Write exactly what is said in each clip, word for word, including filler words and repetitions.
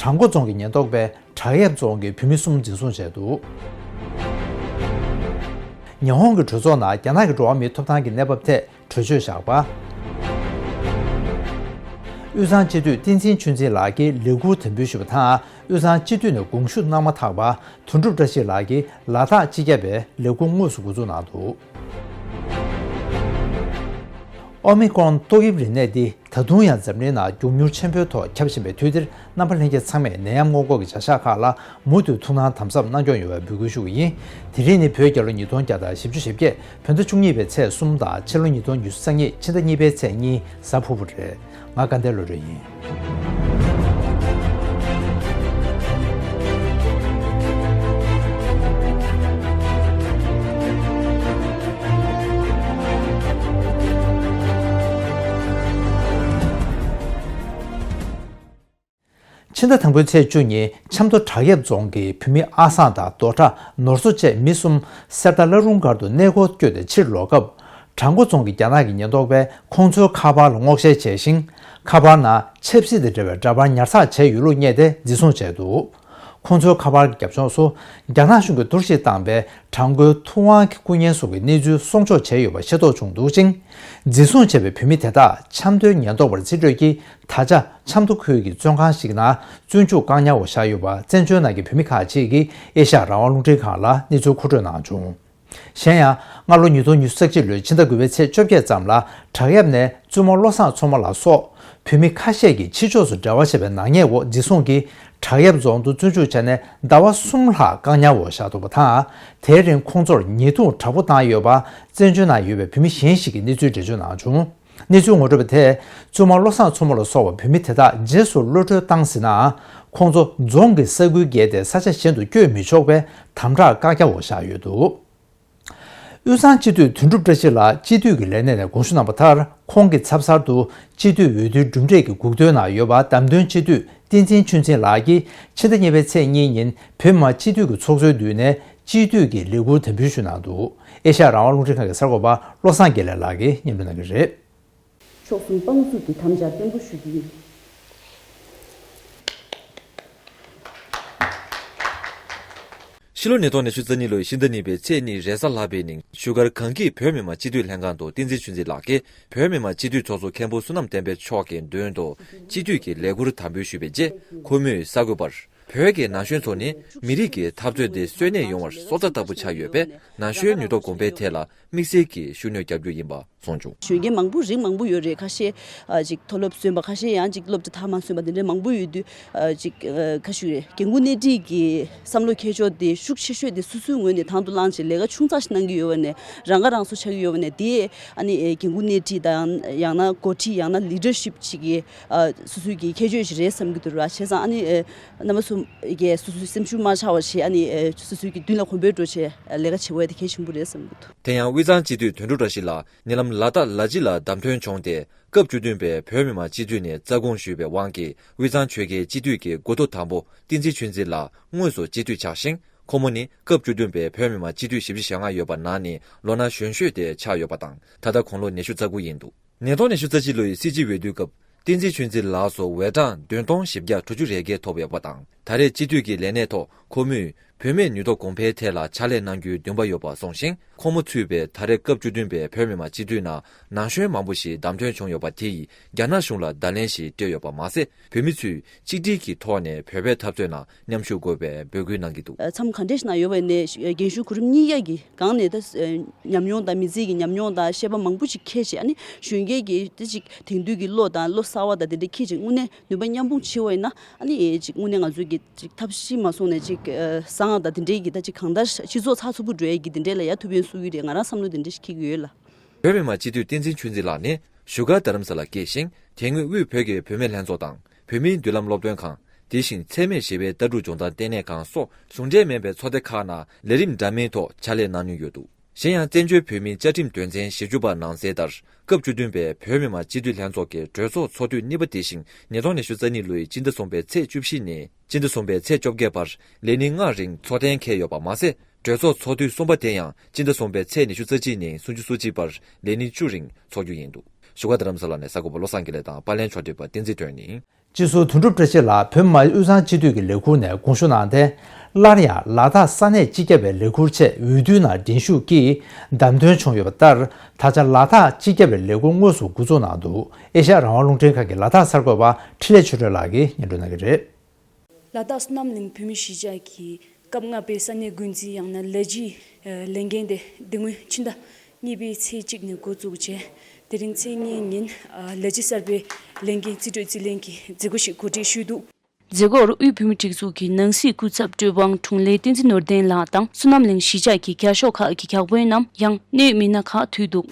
བྲག་འགོ་རྫོང་གི་ཉེན་རྟོག་པས་བྲག་གཡབ་རྫོང་གི་བུད་མེད་གསུམ་འཛིན་བཟུང་བྱས་འདུག། ཉི་ཧོང་གི་གྲོས་ཚོགས་ནང་རྒྱ་ནག་གི་འགྲོ་བ་མིའི་ཐོབ་ཐང་གི་གནས་བབ་ཐད་གྲོས་ཆོད་བཞག་པ། དབུས་གཙང་སྤྱི་འཐུས་བསྟན་འཛིན་ཆོས་འཛིན་ལགས་ཀྱིས་ལས་འཁུར་དམ་འབུལ་ཞུས་པ་དང་། དབུས་གཙང་སྤྱི་འཐུས་ནས་དགོངས་ཞུ་གནང་མ་ཐག་པར་དོན་གྲུབ་བཀྲ་ཤིས་ལགས་ཀྱིས་ལ་དྭགས་སྤྱི་ཁྱབ་པའི་ལས་འཁུར་དངོས་སུ་འགོ་འཛུགས་གནང་འདུག། ཨོ་མི་ཀོན་ཏོག་དབྱིབས་རིམས་ནད་འདི་ད་དུང་ཡང་འཛམ་གླིང་ནང་མགྱོགས་མྱུར་ཆེན་པོའི་ཐོག་ཁྱབ་བཞིན་པའི་དུས་འདིར། རྣམ་པ་ལྷན་རྒྱས་ཚང་མས་ནད་ཡམས་སྔོན་འགོག་གི་བྱ་གཞག་ཁག་ལ་མུ་མཐུད་ཐུགས་སྣང་དམ་ཟབ་གནང་སྐྱོང་ཡོང་བའི་འབོད་སྐུལ་ཞུ་གི་ཡིན། དེ་རིང་ནི་བོད་རྒྱལ་ལོ་ཉིས་སྟོང་བརྒྱ་དང་བཞི་བཅུ་ཞེ་བརྒྱད། བོད་ཟླ་བཅུ་གཉིས་པའི་ཚེས་གསུམ་དང་ཕྱི་ལོ་ཉིས་སྟོང་ཉི་ཤུ་རྩ་གཉིས་ཕྱི་ཟླ་གཉིས་པའི་ཚེས་གཉིས་གཟའ་ཕུར་བུ་རེད། ང་དགའ་ལྡན་བློ་གྲོས་ཡིན། ཕྱི་ཟླ་དང་པོའི་ཚེས་བཅུ་ཉིན་ཆབ་མདོ་བྲག་གཡབ་རྫོང་གི་བུད་མེད་ཨ་སང་དང་རྡོ་བྲག་ནོར་བཟོ་བཅས་མི་གསུམ་གསེར་རྟ་བླ་རུང་སྒར་དུ་གནས་སྐོར་བསྐྱོད་དེ་ཕྱིར་ལོག་སྐབས། བྲག་འགོ་རྫོང་གི་རྒྱ་ནག་གི་ཉེན་རྟོག་པས་ཁོང་ཚོའི་ཁ་པར་ལ་སྔོག་བཤེར་བྱས་ཤིང་། ཁ་པར་ནང་ཆབ་སྲིད་དང་འབྲེལ་བའི་འདྲ་པར་ཉར་ཚགས་བྱས་ཡོད་ལུགས་བསྙད་དེ་འཛིན་བཟུང་བྱས་འདུག། ཁོང་ཚོའི་ཁ་པར་གྱི་རྒྱབ་ལྗོངས་སུ་རྒྱ་ནག་གཞུང་གིས་གཏོར་བཤིག་བཏང་པའི་བྲག་འགོའི་ཐུབ་དབང་གི་སྐུ་བརྙན་སོགས་ཀྱི་གནས་ཚུལ་སྲུང་སྐྱོབ་བྱས་ཡོད་པ་ཤེས་རྟོགས་བྱུང་འདུག་ཅིང་། འཛིན་བཟུང་བྱས་པའི་བུད་མེད་དེ་དག་ཆབ་མདོའི་ཉེན་རྟོག་པར་རྩིས་སྤྲོད་ཀྱིས། ད་ཆ་ཆབ་མདོ་ཁུལ་གྱི་བཙོན་ཁང་ཞིག་ནང་བཙོན་འཇུག་བཀག་ཉར་འོག་བཞག་ཡོད་པ་བཙན་བྱོལ་ནང་གི་བོད་མི་ཁག་ཅིག་གིས་ཨེ་ཤ་ཡ་རང་དབང་རླུང་འཕྲིན་ཁང་ལ་གནས་ཚུལ་མཁོ་སྤྲོད་གནང་བྱུང་། གཞན་ཡང་། སྔ་ལོ་ཉིས་སྟོང་ཉི་ཤུ་རྩ་གཅིག་ལོའི་ཕྱི་ཟླ་དགུ་པའི་ཚེས་བཅོ་བརྒྱད་ཙམ་ལ་བྲག་གཡབ་ནས་བཙུན་མོ་བློ་བཟང་མཚོ་མོ་ལགས་སོགས་བོད་མི་ཁ་ཤས་ཀྱིས་ཕྱི་ཕྱོགས་སུ་འབྲེལ་བ་བྱས་པའི་ནག་ཉེས་འོག་འཛིན་བཟུང་གིས་བྲག་གཡབ་རྫོང་དུ་བཙོན་འཇུག་བྱས་ནས་ཟླ་བ་གསུམ་ལྷག་བཀག་ཉར་འོག་བཞག་འདུག་པ་དང་། དེའི་རིང་ཁོང་ཚོར་ཉེས་རྡུང་དྲག་པོ་བཏང་ཡོད་པ་བཙན་བྱོལ་ནང་ཡོད་པའི་བོད་མི་གཞན་ཞིག་གིས་གནས་ཚུལ་འགྲེལ་བརྗོད་གནང་བྱུང་། གནས་ཚུལ་ངོ་སྤྲོད་པ་དེས་བཙུན་མ་བློ་བཟང་མཚོ་མོ་ལ་སོགས་པ་བོད་མི་དེ་དག་རྗེས་སུ་གློད་གྲོལ་བཏང་ཟིན་ནའང་། ཁོང་ཚོ་རྫོང་གི་ས་ཁུལ་བརྒལ་ཏེ་ས་ཆ་གཞན་དུ་བསྐྱོད་མི་ཆོག་པའི་དམ་དྲག་བཀག་རྒྱ་འོག་བཞག་ཡོད་འདུག། དབུས་གཙང་སྤྱི་འཐུས་དོན་གྲུབ་བཀྲ་ཤིས་ལགས་སྤྱི་འཐུས་ཀྱི་ལས་གནས་ནས་དགོངས་ཞུ་གནང་པ་ལྟར། ཁོང་གི་ཚབ་གསར་དུ་སྤྱི་འཐུས་འོས་བསྡུའི་གྲུབ་འབྲས་ཀྱི་འགོ་ཁྲིད་ནང་ཡོད་པ་བདམས་ཐོན་སྤྱི་འཐུས་བསྟན་འཛིན་ཆོས་འཛིན་ལགས་ཀྱིས་ཕྱི་ཟླ་གཉིས་པའི་ཚེས་གཉིས་ཉིན་བོད་མི་མང་སྤྱི་འཐུས་ཀྱི་ཚོགས་གཙོའི་མདུན་ནས་སྤྱི་འཐུས་ཀྱི་ལས་འཁུར་དམ་འབུལ་ཞུས་གནང་འདུག། ཨེ་ཤ་ཡ་རང་དབང་རླུང་འཕྲིན་ཁང་གི་གསར་འགོད་པ་བློ་བཟང་དགེ་ལེགས་ལགས་ཀྱིས་སྙན་སྒྲོན་གནང་གི་རེད། མཆོག་གསུམ་དཔང་བཙུགས་ཀྱི་དམ་བཅའ་བརྟན་པོ་ཞུ་རྒྱུ་ཡིན། ཕྱི་ལོ་ཉིས་སྟོང་ཉི་ཤུ་རྩ་གཉིས་ལོའི་ཕྱི་ཟླ་གཉིས་པའི་ཚེས་གཉིས་རེས་གཟའ་ལྷག་པའི་ཉིན་བཞུགས་སྒར་གངས་སྐྱིད་བོད་མི་མང་སྤྱི་འཐུས་ལྷན་ཁང་དུ་བསྟན་འཛིན་ཆོས་འཛིན་ལགས་ཀྱིས་བོད་མི་མང་སྤྱི་འཐུས་ཚོགས་གཙོ་མཁན་པོ་བསོད་ནམས་བསྟན་འཕེལ་མཆོག་གི་མདུན་དུ་སྤྱི་འཐུས་ཀྱི་ལས་འཁུར་དམ་འབུལ་ཞུས་པའི་རྗེས། ཁོ་མོས་གསར་འགོད་པར། བོད་ཀྱི་ན་གཞོན་ཚོ་ནི་མི་རིགས་ཀྱི་འཐབ་རྩོད་འདི་གསོན་གནས་ཡོང་བར་སྲོག་རྩ་ལྟ་བུ་ཆགས་ཡོད་པས། ན་གཞོན་ནུས་སྟོབས་གོང་འཕེལ་ཐད་ལ་དམིགས་བསལ་གྱི་ཤུགས་སྣོན་རྒྱག་རྒྱུ་ཡིན་པ་གསུངས་བྱུང་། གཞོན་སྐྱེས་མང་པོ་རིགས་མང་པོ་ཡོད་རེད། ཁ་ཤས་ཨ་ཅིག་མཐོ་སློབ་སོན་པ། ཁ་ཤས་ཡང་ཅིག་སློབ་གྲྭ་མཐའ་མ་སོན་པ། དེ་འདྲའི་མང་པོ་ཡོད་དུས། ཨ་ཅིག་ཨ་ག་ཞུ་རེད། འགན་ཁུར་སྣེ་ཁྲིད་ཀྱི་བསམ་བློ་འཁྱེར་ཕྱོགས་དེ་ཤུགས་ཆེ་ཤོས་དེ་སོ་སོའི་ངོས་ནས་དང་དུ་བླངས་བྱས་ལས་ཀ་ཆུང་ཙག་ཞིག་གནང་གི་ཡོད་པ་ནས་རང་ཁ་རང་གསོ་ཆགས་ཀྱི་ཡོད་པ་ནས། དེ་ཨ་ནི་ཨེ་འགན་ཁུར་སྣེ་ཁྲིད་དང་ཡང་ན་འགོ་ཁྲིད། ཡང་ན་ལི་ཌར་ཤིབ་ཅིག་གི་ཨ་སོ་སོའི་གི་ཁྱད་ཆོས་ཤིག་རེད་བསམ་གྱི་འདུག་ར། བྱས་ཙང་ཨ་ནི་ཨེ་རྣམ་པ་ཚོ་གིས་སོ་སོའི་སེམས་ཤུགས་མ་ཆག་པ་བྱས། ཨ་ནི་ཨེ་སོ་སོའི་གི་མདུན་ལ་གོམ་པ་འགྲོ་བྱས་ལས་ཀ་བྱེད་དགོས་ཡ་དེ་གལ་ཆེན་པོ་རེད་བསམ་གྱི་འདུག། དེ་ཡང་དབུས་གཙང་སྤྱི་འཐུས་དོན་གྲུབ་བཀྲ་ཤིས་ལགས་ཉེ་ལམ་ལ་དྭགས་ལ་ཇི་ལ་བདམས་ཐོན་བྱུང་སྟེ། སྐབས་བཅུ་བདུན་པའི་བོད་མི་མང་སྤྱི་འཐུས་ནས་རྩ་དགོངས་ཞུས་པའི་དབང་གིས་དབུས་གཙང་ཆོལ་ཁའི་སྤྱི་འཐུས་ཀྱི་འགོ་ཐོག་དང་པོ་བསྟན་འཛིན་ཆོས་འཛིན་ལགས་དངོས་སུ་སྤྱི་འཐུས་ཆགས་ཤིང་། ཁོ་མོ་ནི་སྐབས་བཅུ་བདུན་པའི་བོད་མི་མང་སྤྱི་འཐུས་བཞི་བཅུ་ཞེ་ལྔ་ཡོད་པ་ནང་ནས་ལོ་ན་གཞོན་ཤོས་དེ་ཆགས་ཡོད་པ་དང་། ད་ལྟ་དགུང་ལོ་ཉི་ཤུ་རྩ་དགུ་ཡིན་འདུག། ཉིས་སྟོང་ཉི་ཤུ་རྩ་གཅིག་ལོའི་སྲིད་སྤྱི་འོས་བསྡུའི་སྐབས། བསྟན་འཛིན་ཆོས་འཛིན་ལགས་སུ་འོས་གྲངས་བདུན་སྟོང་བཞི་བརྒྱ་དྲུག་ཅུ་རེ་བརྒྱད་ཐོབ་ཡོད་པ་དང་། ད་རེས་སྤྱི་འཐུས་ཀྱི་ལས་གནས་ཐོག་ཁོ་མོས་བུད་མེད་ནུས་སྟོབས་གོང་འཕེལ་ཐད་ལ་ཕྱག་ལས་གནང་རྒྱུའི་འདུན་པ་ཡོད་པ་གསུངས་ཤིང་། ཁོ་མོ་ཚུད་པའི་ད་རེས་སྐབས་བཅུ་བདུན་པའི་བོད་མི་མང་སྤྱི་འཐུས་ནང་ན་གཞོན་མང་པོ་ཞིག་བདམས་ཐོན་བྱུང་ཡོད་པ་དེ་ཡིས་རྒྱ་ནག་གཞུང་ལ་བརྡ་ལན་ཞིག་སྤྲད་ཡོད་པ་མ་ཟད། བོད་མི་ཚོས་གཅིག་སྒྲིལ་གྱི་ཐོག་ནས་བོད་པའི་འཐབ་རྩོད་ནང་མཉམ་ཞུགས་དགོས་པའི་འབོད་སྐུལ་གནང་གི་འདུག། མཚམས་ག་འདྲས་ཤིག་ནང་ཡོད་པ་ནས་རྒན་གཞོན་གོ་རིམ་གཉིས་ཀ་གི་སྒང་ནས་ད་ཉམས་མྱོང་དང་མི་ཚེ་གི་ཉམས་མྱོང་དང་ཤེས་པ་མང་པོ་ཞིག་འཁྱེར་བྱས། ཨ་ནི་གཞོན་སྐྱེས་ཀྱི་ད་ཅིག་དེང་དུས་ཀྱི་བློ་དང་བློ་གསར་བ་དང་དེ་འདྲ་འཁྱེར་བྱས་དངོས་གནས་ནུས་པ་མཉམ་སྤུངས་བྱེད་པ་ཡིན་ན། ཨ་ནི་ཅིག་དངོས་གནས་ང་ཚོའི་གི་ཅིག་ཐབས་ཤེས་མ་སོང་ནས་ཅིག་ཨ་བཟང་དང་དེ་འདྲའི་གི་ད་ཅིག་གང་ལྟར་སྤྱི་ཚོགས་ཚགས་ཚུད་པོ་འགྲོ་ཡས་ཀྱི་དེ་འདྲའི་ལ་ཡ་ཐུགས་ཕན་གསོས་ཀྱི་རེད། ང་རང་བསམ་བློ་དེ་འདྲ་ཞིག་འཁྱེར་གྱི་ཡོད་ལ། བོད་མི་མང་སྤྱི་འཐུས་བསྟན་འཛིན་ཆོས་འཛིན་ལགས་ནི་བཞུགས་སྒར་རྡ་རམ་ས་ལར་སྐྱེས་ཤིང་། དེ་སྔོན་དབུས་བོད་ཀྱི་བུད་མེད་ལྷན་ཚོགས་དང་། བོད་མིའི་མདུན་ལམ་སློབ་སྟོན་ཁང་། དེ་བཞིན་འཚེ་མེད་ཞི་བའི་ལྟ་གྲུབ་སྦྱོང་བརྡར་ལྟེ་གནས་ཁང་སོགས་གཞུང་འབྲེལ་མིན་པའི་ཚོགས་སྡེ་ཁག་ནང་ལས་རིམ་འདྲ་མིན་ཐོག་ཕྱག་ལས་གནང་མྱོང་ཡོད་འདུག། གཞན་ཡང་བཙན་བྱོལ་བོད་མིའི་བཅའ་ཁྲིམས་དོན་ཚན་ཞེ་བཅུ་པ་ནང་གསལ་ལྟར། སྐབས་བཅུ་བདུན་པའི་བོད་མི་མང་སྤྱི་འཐུས་ལྷན་ཚོགས་ཀྱི་གྲོས་ཚོགས་ཚོགས་དུས་གཉིས་པ་དེ་བཞིན་ཉིས་སྟོང་ཉི་ཤུ་རྩ་གཉིས་ལོའི་སྤྱི་ཟླ་གསུམ་པའི་ཚེས་བཅུ་བཞི་ནས་སྤྱི་ཟླ་གསུམ་པའི་ཚེས་བཅོ་བརྒྱད་བར་ལས་ནི་ལྔ་རིང་ཚོགས་གཏན་འཁེལ་ཡོད་པ་མ་ཟད། གྲོས་ཚོགས་ཚོགས་དུས་གསུམ་པ་དེ་ཡང་སྤྱི་ཟླ་གསུམ་པའི་ཚེས་ཉི་ཤུ་རྩ་གཅིག་ནས་སུམ་ཅུ་སོ་གཅིག་བར་ལས་ནི་བཅུ་རིང་འཚོགས་རྒྱུ་ཡིན་འདུག། བཞུགས་སྒར་རྡ་རམ་ས་ལ་ནས་གསར་འགོད་པ་བློ་བཟང་དགེ་ལེགས་དང་པར་ལེན་ཕྱོགས་སྒྲིག་པ་བསྟན་འཛིན་དོན་ནི། སྤྱི་ཟུར་དོན་གྲུབ་བཀྲ་ཤིས་ལགས་བོད་མི་མང་སྤྱི་འཐུས་ཀྱི་ལས་ཁུར་ནས་དགོངས་ཞུ་གནང་སྟེ། སླར་ཡང་ལ་དྭགས་ས་གནས་སྤྱི་ཁྱབ་པའི་ལས་ཁུར་ཆེད་འོས་བསྡུའི་ནང་འགྲན་ཞུགས་ཀྱིས་བདམས་ཐོན་བྱུང་ཡོད་པ་ལྟར། ད་ཆ་ལ་དྭགས་སྤྱི་ཁྱབ་པའི་ལས་ཁུར་དངོས་སུ་འགོ་འཛུགས་གནང་འདུག་ཨེ་ཤ་ཡ་རང་དབང་རླུང་འཕྲིན་ཁང་གི་ལ་དྭགས་གསར་འགོད་པ་འཕྲིན་ལས་ཆོས་སྒྲོན་ལགས་ཀྱིས་སྙན་སྒྲོན་གནང་གི་རེད། ལ་དྭགས་བསོད་ནམས་གླིང་བོད་མི་གཞིས་ཆགས་ཀྱི་སྐབས་ལྔ་པའི་ས་གནས་འགོ་འཛིན་ཡང་ན་ལས་བྱེད་ལས་འགན་དེ་དེ་སྔོན་ཕྱི་ཟླ་གཉིས་པའི་ཚེས་གཅིག་ནས་འགོ་བཙུགས་རྗེས། དེ་རིང་ཚེས་གཉིས་ཉིན་ལས་བྱེད་གསར་པའི་ལས་འགན་རྩིས་སྤྲོད་རྩིས་ལེན་གྱི་མཛད་སྒོ་ཞིག་གོ་སྒྲིག་ཞུས་འདུག་མཛད་སྒོར་དབུས་བོད་མིའི་སྒྲིག་འཛུགས་ཀྱི་ནང་སྲིད་སྐུ་ཚབ་ཀྲོའུ་ཝང་དྲུང་ལས་བསྟན་འཛིན་ནོར་ལྡན་ལགས་དང་བསོད་ནམས་གླིང་གཞིས་ཆགས་ཀྱི་བརྒྱ་ཤོག་ཁག་གི་བརྒྱ་དཔོན་རྣམས་ཡང་སྣེ་མི་སྣ་ཁག་འཐུས་འདུག་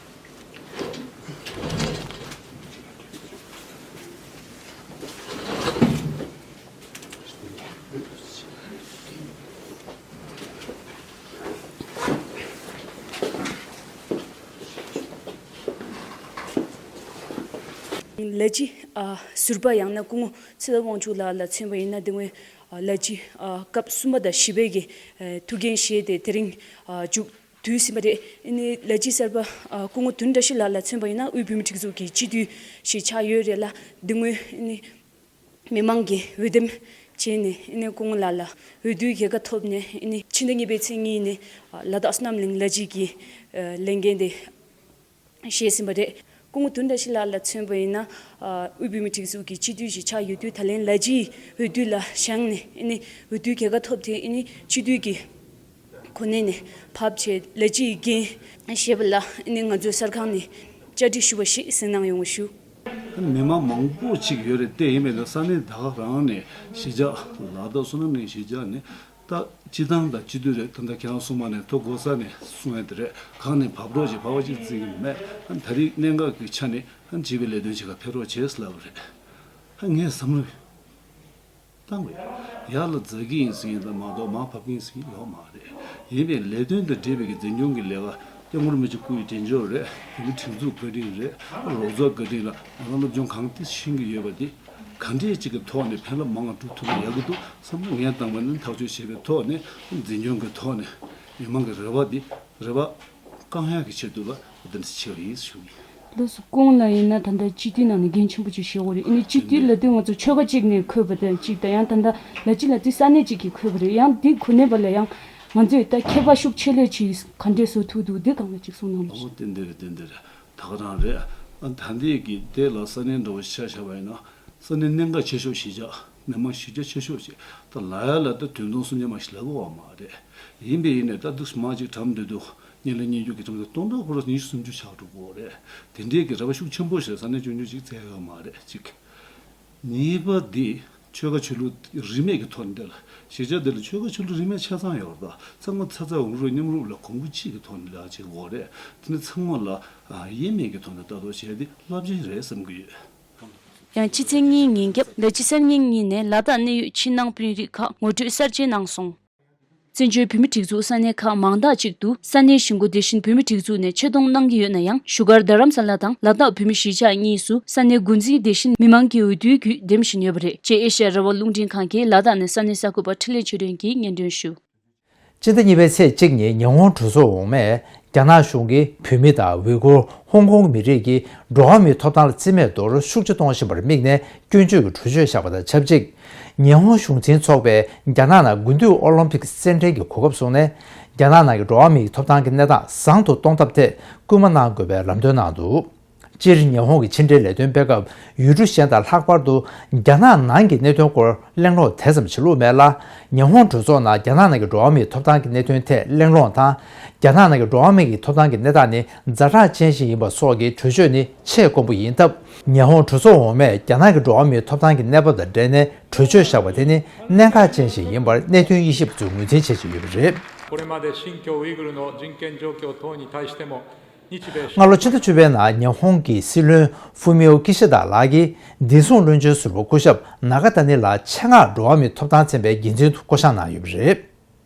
ལས་བྱེད་ཨ་ཟུར་པ་ཡང་ན་སྐུ་ངོ་ཚེ་རབ་དབང་ཕྱུག་ལགས་ལ་མཚོན་པ་ཡིན་ན། དེ་སྔོན་ཨ་ལས་བྱེད་ཨ་སྐབས་གསུམ་པ་དང་བཞི་པའི་གི་ཨ་ཐུགས་འགན་བཞེས་ཏེ་དེ་རིང་ཨ་མཇུག་བསྡུས་ཟིན་པ་རེད། ཨ་ནི་ལས་བྱེད་གསར་པ་ཨ་སྐུ་ངོ་དོན་བཀྲ་ཤིས་ལགས་ལ་མཚོན་པ་ཡིན་ན། དབུས་བོད་མིའི་སྒྲིག་འཛུགས་ཀྱི་སྤྱི་འཐུས་ཞིག་ཆགས་ཡོད་རེད་ལ། དེ་སྔོན་ཨ་ནི་མི་མང་གིས་འོས་འདེམས་བྱས་ནས་ཨ་ནི་སྐུ་ངོ་ལགས་ལ་འོས་བསྡུའི་རྒྱལ་ཁ་ཐོབ་ནས། ཨ་ནི་ཕྱི་ཟླ་གཉིས་པའི་ཚེས་གཉིས་ནས་ཨ་ལ་དྭགས་བསོད་ནམས་གླིང་ལས་བྱེད་ཀྱི་ཨ་ལས་འགན་དེ་བཞེས་ཟིན་པ་རེད། སྐུ་ངོ་དོན་བཀྲ་ཤིས་ལགས་ལ་མཚོན་པ་ཡིན་ན། ཨ་དབུས་བོད་མིའི་སྒྲིག་འཛུགས་ཀྱི་སྤྱི་འཐུས་ཤིག་ཆགས་ཡོད་དུས། ད་ལན་ལས་བྱེད་འོས་བསྡུ་ལ་བཞེངས་ནས་ཨ་ནི་འོས་བསྡུའི་རྒྱལ་ཁ་ཐོབ་སྟེ། ཨ་ནི་སྤྱི་འཐུས་ཀྱི་གོ་གནས་ནས་ཕབ་བྱས་ལས་བྱེད་འགན་བཞེས་པ་ལ་ཨ་ནི་ང་ཚོའི་གསར་ཁང་ནས་བཅར་འདྲི་ཞུ་བ་ཞིག་གཟིགས་གནང་ཡོང་བ་ཞུ། མི་མང་མང་པོ་ཅིག་ཡོད་རེད་དེ། ཡིན་པས་ན་ས་གནས་ད་ག་རང་ནས་གཞིས་ཆགས་ལ་དྭགས་བསོད་ནམས་གླིང་གཞིས་ཆགས་ནས། ད་སྤྱི་བཏང་དང་སྤྱི་འཐུས་རེད། ད་ལྟ་ཁྱེད་རང་གསུངས་པ་ནས་ཐོ་འགོད་ས་ནས་གསུང་ཡ་དེ་རེད། གང་ནས་བབས་རོགས་བྱེད། བབས་པ་ཅིག་བརྩི་གི་མེད། ད་རེས་གནད་འགག་གི་ཆ་ནས་བྱིས་པའི་ལས་དོན་ཞིག་ག་ཕེབས་རོགས་བྱེད་ཟེར་ལབ་པ་རེད། ད་ངས་བསམ་བློ་བཏང་བས་ཡར་ལ་འཛེག་གི་ཡིན་ཟེར་གྱི་ཡིན་ད་མ་གཏོགས་མར་ཕབ་ཀྱི་ཡིན་ཟེར་གྱི་ཡོད་མ་རེད། ཡིན་པའི་ལས་དོན་དང་འབྲེལ་བའི་གི་འཛིན་སྐྱོང་གི་ལས་ཀ་སྐྱབས་མགོན་རིན་པོ་ཆེ་སྐུ་ཡི་དྲིན་གཟོ་རེད། བོད་མིའི་སྒྲིག་འཛུགས་བཀའ་དྲིན་རེད། རོགས་ཚོགས་བཀའ་དྲིན་ལ་ང་རང་སློབ་སྦྱོང་གང་ཐད་ཤེས་ཀྱི་ཡོད་པ་འདི། ག་འདྲས་ཅིག་གི་ཐོག་ནས་ཕན་རླབས་མང་བ་སྒྲུབ་ཐུབ་ན་ཡག་གི་འདུག་བསམ་ན། ངས་བཏང་བ་ནི་ཐག་གཅོད་བྱས་པའི་ཐོག་ནས་འཛིན་སྐྱོང་གི་ཐོག་ནས་མི་མང་གི་རེ་བ་འདི་རེ་བ་བསྐང་ཡག་གི་ཆེད་དུ་ལ་འདི་འདྲ་བྱས་པ་ཡིན་ཞུ་གི་ཡིན། ལགས་སོ། སྐུ་ངོ་ལགས་ཡིན་ན་ད་ལྟ་སྤྱི་འཐུས་ནང་ནས་འགན་ཆེན་པོ་ཅིག་བཞེས་ཡོད་རེད། ཨ་ནི་སྤྱི་འཐུས་ལབ་དུས་ང་ཚོ་ཆོལ་ཁ་གཅིག་ནས་འཁོད་པ་དང་གཅིག་དང་། ཡང་ད་ལྟ་ལས་བྱེད་ལབ་དུས་ས་གནས་གཅིག་གིས་འཁོད་པ་རེད། ཡང་འདི་གོ་གནས་པ་ལ་ཡང་ང་ཚོས་ད་ཁྱད་པར་ཤུགས་ཆེ་ལོས་ཅིག་ག་འདྲས་བཟོ་ཐུབ་འདུག་འདི་སྒང་ལ་ཅིག་གསུང་གནང་རོགས་ཞུ། ཨོ་དེ་འདི་རེད། དེ་འདི་རེད། ད་ག་རང་རེད། ཨ་ད་ལྟའི་གི་དེ་ལ་ས་གནས་འདྲ་བོ་ཆ་བཞག་པ་ཡིན་ན། ས་གནས་གནད་འགག་ཆེ་ཤོས་གཞིས་ཆགས། མི་མང་གཞིས་ཆགས་ཆེ་ཤོས་ཤིག་ད་ལ་ཡ་ལ་ད་དོན་ཚན་སུམ་ཅུ་མ་ཞིག་ལབ་དགོས་པ་མ་རེད། ཡིན་པས་ཡིན་ནས་ད་འདུག་མ་ཅིག་གྲམ་སྡོད་དུས་ཉིན་ལ་སྙན་ཞུ་གི་གྲམ་ས་སྟོང་ཕྲག་ཁོ་ར་ཉི་ཤུ་སུམ་ཅུ་ཆགས་འགྲོ་གི་རེད། དེ་འདྲའི་གི་རེ་བ་ཤུགས་ཆེན་པོ་ཞིག་ས་གནས་ཆུང་ཆུང་ཞིག་བཙལ་ཡོད་མ་རེད་གཅིག་གཉིས་པ་འདི་ཆོལ་ཁ་ཆོས་ལུགས་རིས་མེད་ཀྱི་ཐོག་ནས་འདི་ལ་གཞིས་ཆགས་འདི་ལ་ཆོལ་ཁ་ཆོས་ལུགས་རིས་མེད་ཆ་ཚང་ཡོད་རེད། ད་ཚང་མ་ཚ་ཚ་འུར་འུར་མཉམ་རུབ་ལ་གོང་བུ་གཅིག་གི་ཐོག་ནས་ལས་ཀ་བྱེད་དགོས་རེད། དེ་ནི་ཚང་མ་ལ་ཨ་དབྱེར་མེད་ཀྱི་ཐོག་ནས་ལྟ་རྟོག་བྱས་ཏེ་རླབས་ཆེན་རེད་བསམ་གྱི་ཡོད། ཡང་ཕྱི་ཚེས་གཉིས་ཉིན་རྒྱབ་ལས་བྱེད་གསར་རྙིང་གཉིས་ནས་ལ་དྭགས་གནད་ཡོད་ཕྱི་ནང་དཔོན་རིགས་ཁག་ངོ་སྤྲོད་གསར་བརྗེ་གནང་སོང་། བཙན་བྱོལ་བོད་མིའི་སྒྲིག་འཛུགས་ས་གནས་ཁག་མང་དག་ཅིག་ཏུ་ས་གནས་གཞིས་འགོ་དེ་བཞིན་བོད་མིའི་སྒྲིག་འཛུགས་ནས་ཆེད་གཏོང་གནང་གི་ཡོད་ན་ཡང་། བཞུགས་སྒར་རྡ་རམ་ས་ལ་དང་ལ་དྭགས་བོད་མིའི་གཞིས་ཆགས་གཉིས་སུ་ས་གནས་འགོ་འཛིན་དེ་བཞིན་མི་མང་གི་འོས་བསྡུའི་བརྒྱུད་འདེམས་བཞིན་ཡོད་པ་རེད། ཅེས་ཨེ་ཤ་ཡ་རང་དབང་རླུང་འཕྲིན་ཁང་གིས་ལ་དྭགས་ནས་ས་གནས་གསར་འགོད་པ་འཕྲིན་ལས་ཆོས་སྒྲོན་གྱིས་སྙན་སྒྲོན་ཞུ། སྤྱི་ཟླ་གཉིས་པའི་ཚེས་གཅིག་ཉིན་ཉི་ཧོང་གྲོས་ཚོགས་འོག་མས་རྒྱ་ནག་གཞུང་གིས་བོད་མི་དང་ཝི་གུར་ཧོང་ཀོང་མི་རིགས་ཀྱི་འགྲོ་བ་མིའི་ཐོབ་ཐང་ལ་བརྩི་མེད་མདོག་ཤུགས་ཆེ་གཏོང་བཞིན་པར་དམིགས་ནས་སྐྱོན་བརྗོད་ཀྱི་གྲོས་ཆོད་བཞག་པ་དང་ཆབས་ཅིག་ཉི་ཧོང་གཞུང་འཛིན་ཚོགས་པས་རྒྱ་ནག་ནང་དགུན་དུས་ཨོ་ལིམ་པིག་རྩེད་འགྲན་གྱི་གོ་སྐབས་བཟུང་ནས། རྒྱ་ནག་ནང་གི་འགྲོ་བ་མིའི་ཐོབ་ཐང་གི་གནས་སྟངས་བཟང་དུ་གཏོང་ཐབས་ཐད་སྐུལ་མ་གནང་དགོས་པའི་ལམ་སྟོན་གནང་འདུག་སྤྱིར་ཉི་ཧོང་གི་ཕྱི་འབྲེལ་ལས་དོན་སྤེལ་སྐབས་ཡུལ་གྲུ་གཞན་དང་ལྷག་པར་དུ་རྒྱ་ནག་ནང་གི་གནད་དོན་སྐོར་གླེང་སློང་དེ་ཙམ་བྱེད་ལུགས་མེད་ལ། ཉི་ཧོང་གྲོས་ཚོགས་ནང་རྒྱ་ནག་ནང་གི་འགྲོ་བ་མིའི་ཐོབ་ཐང་གི་གནད་དོན་ཐད་གླེང་སློང་དང་། རྒྱ་ནག་ནང་གི་འགྲོ་བ་མི་གི་ཐོབ་ཐང་གི་གནས་སྟངས་ནི་ཛ་དྲག་ཅན་ཞིག་ཡིན་པ་སོགས་ཀྱི་གྲོས་ཆོད་ནི་ཆེས་དཀོན་པོ་ཡིན་སྟབས། ཉི་ཧོང་གྲོས་ཚོགས་འོག་མས་རྒྱ་ནག་གི་འགྲོ་བ་མིའི་ཐོབ་ཐང་གི་གནས་བབ་དང་འབྲེལ་ནས་གྲོས་ཆོད་བཞག་པ་དེ་ནི་གནད་འགག་ཅན་ཞིག་ཡིན་པར་གནད་དོན་དབྱེ་ཞིབ་པ་ཚོས་ངོས་འཛིན་བྱེད་བཞིན་ཡོད་པ་རེད། これまで新疆ウイグルの人権状況等に対しても、日米 སྔ་ལོ་ཕྱི་ཟླ་བཅུ་པའི་ནང་ཉི་ཧོང་གི་སྲིད་བློན་ཧྥུ་མིའོ་ཀི་ཤི་ད་ལགས་ཀྱིས་བདེ་སྲུང་བློན་ཆེན་ཟུར་པ་སྐུ་ཞབས་ནཱ་ག་ཏཱ་ནི་ལགས་ཆེད་མངགས་འགྲོ་བ་མིའི་ཐོབ་ཐང་ཚན་པའི་འགན་འཛིན་དུ་བསྐོ་གཞག་གནང་ཡོད་པ་རེད།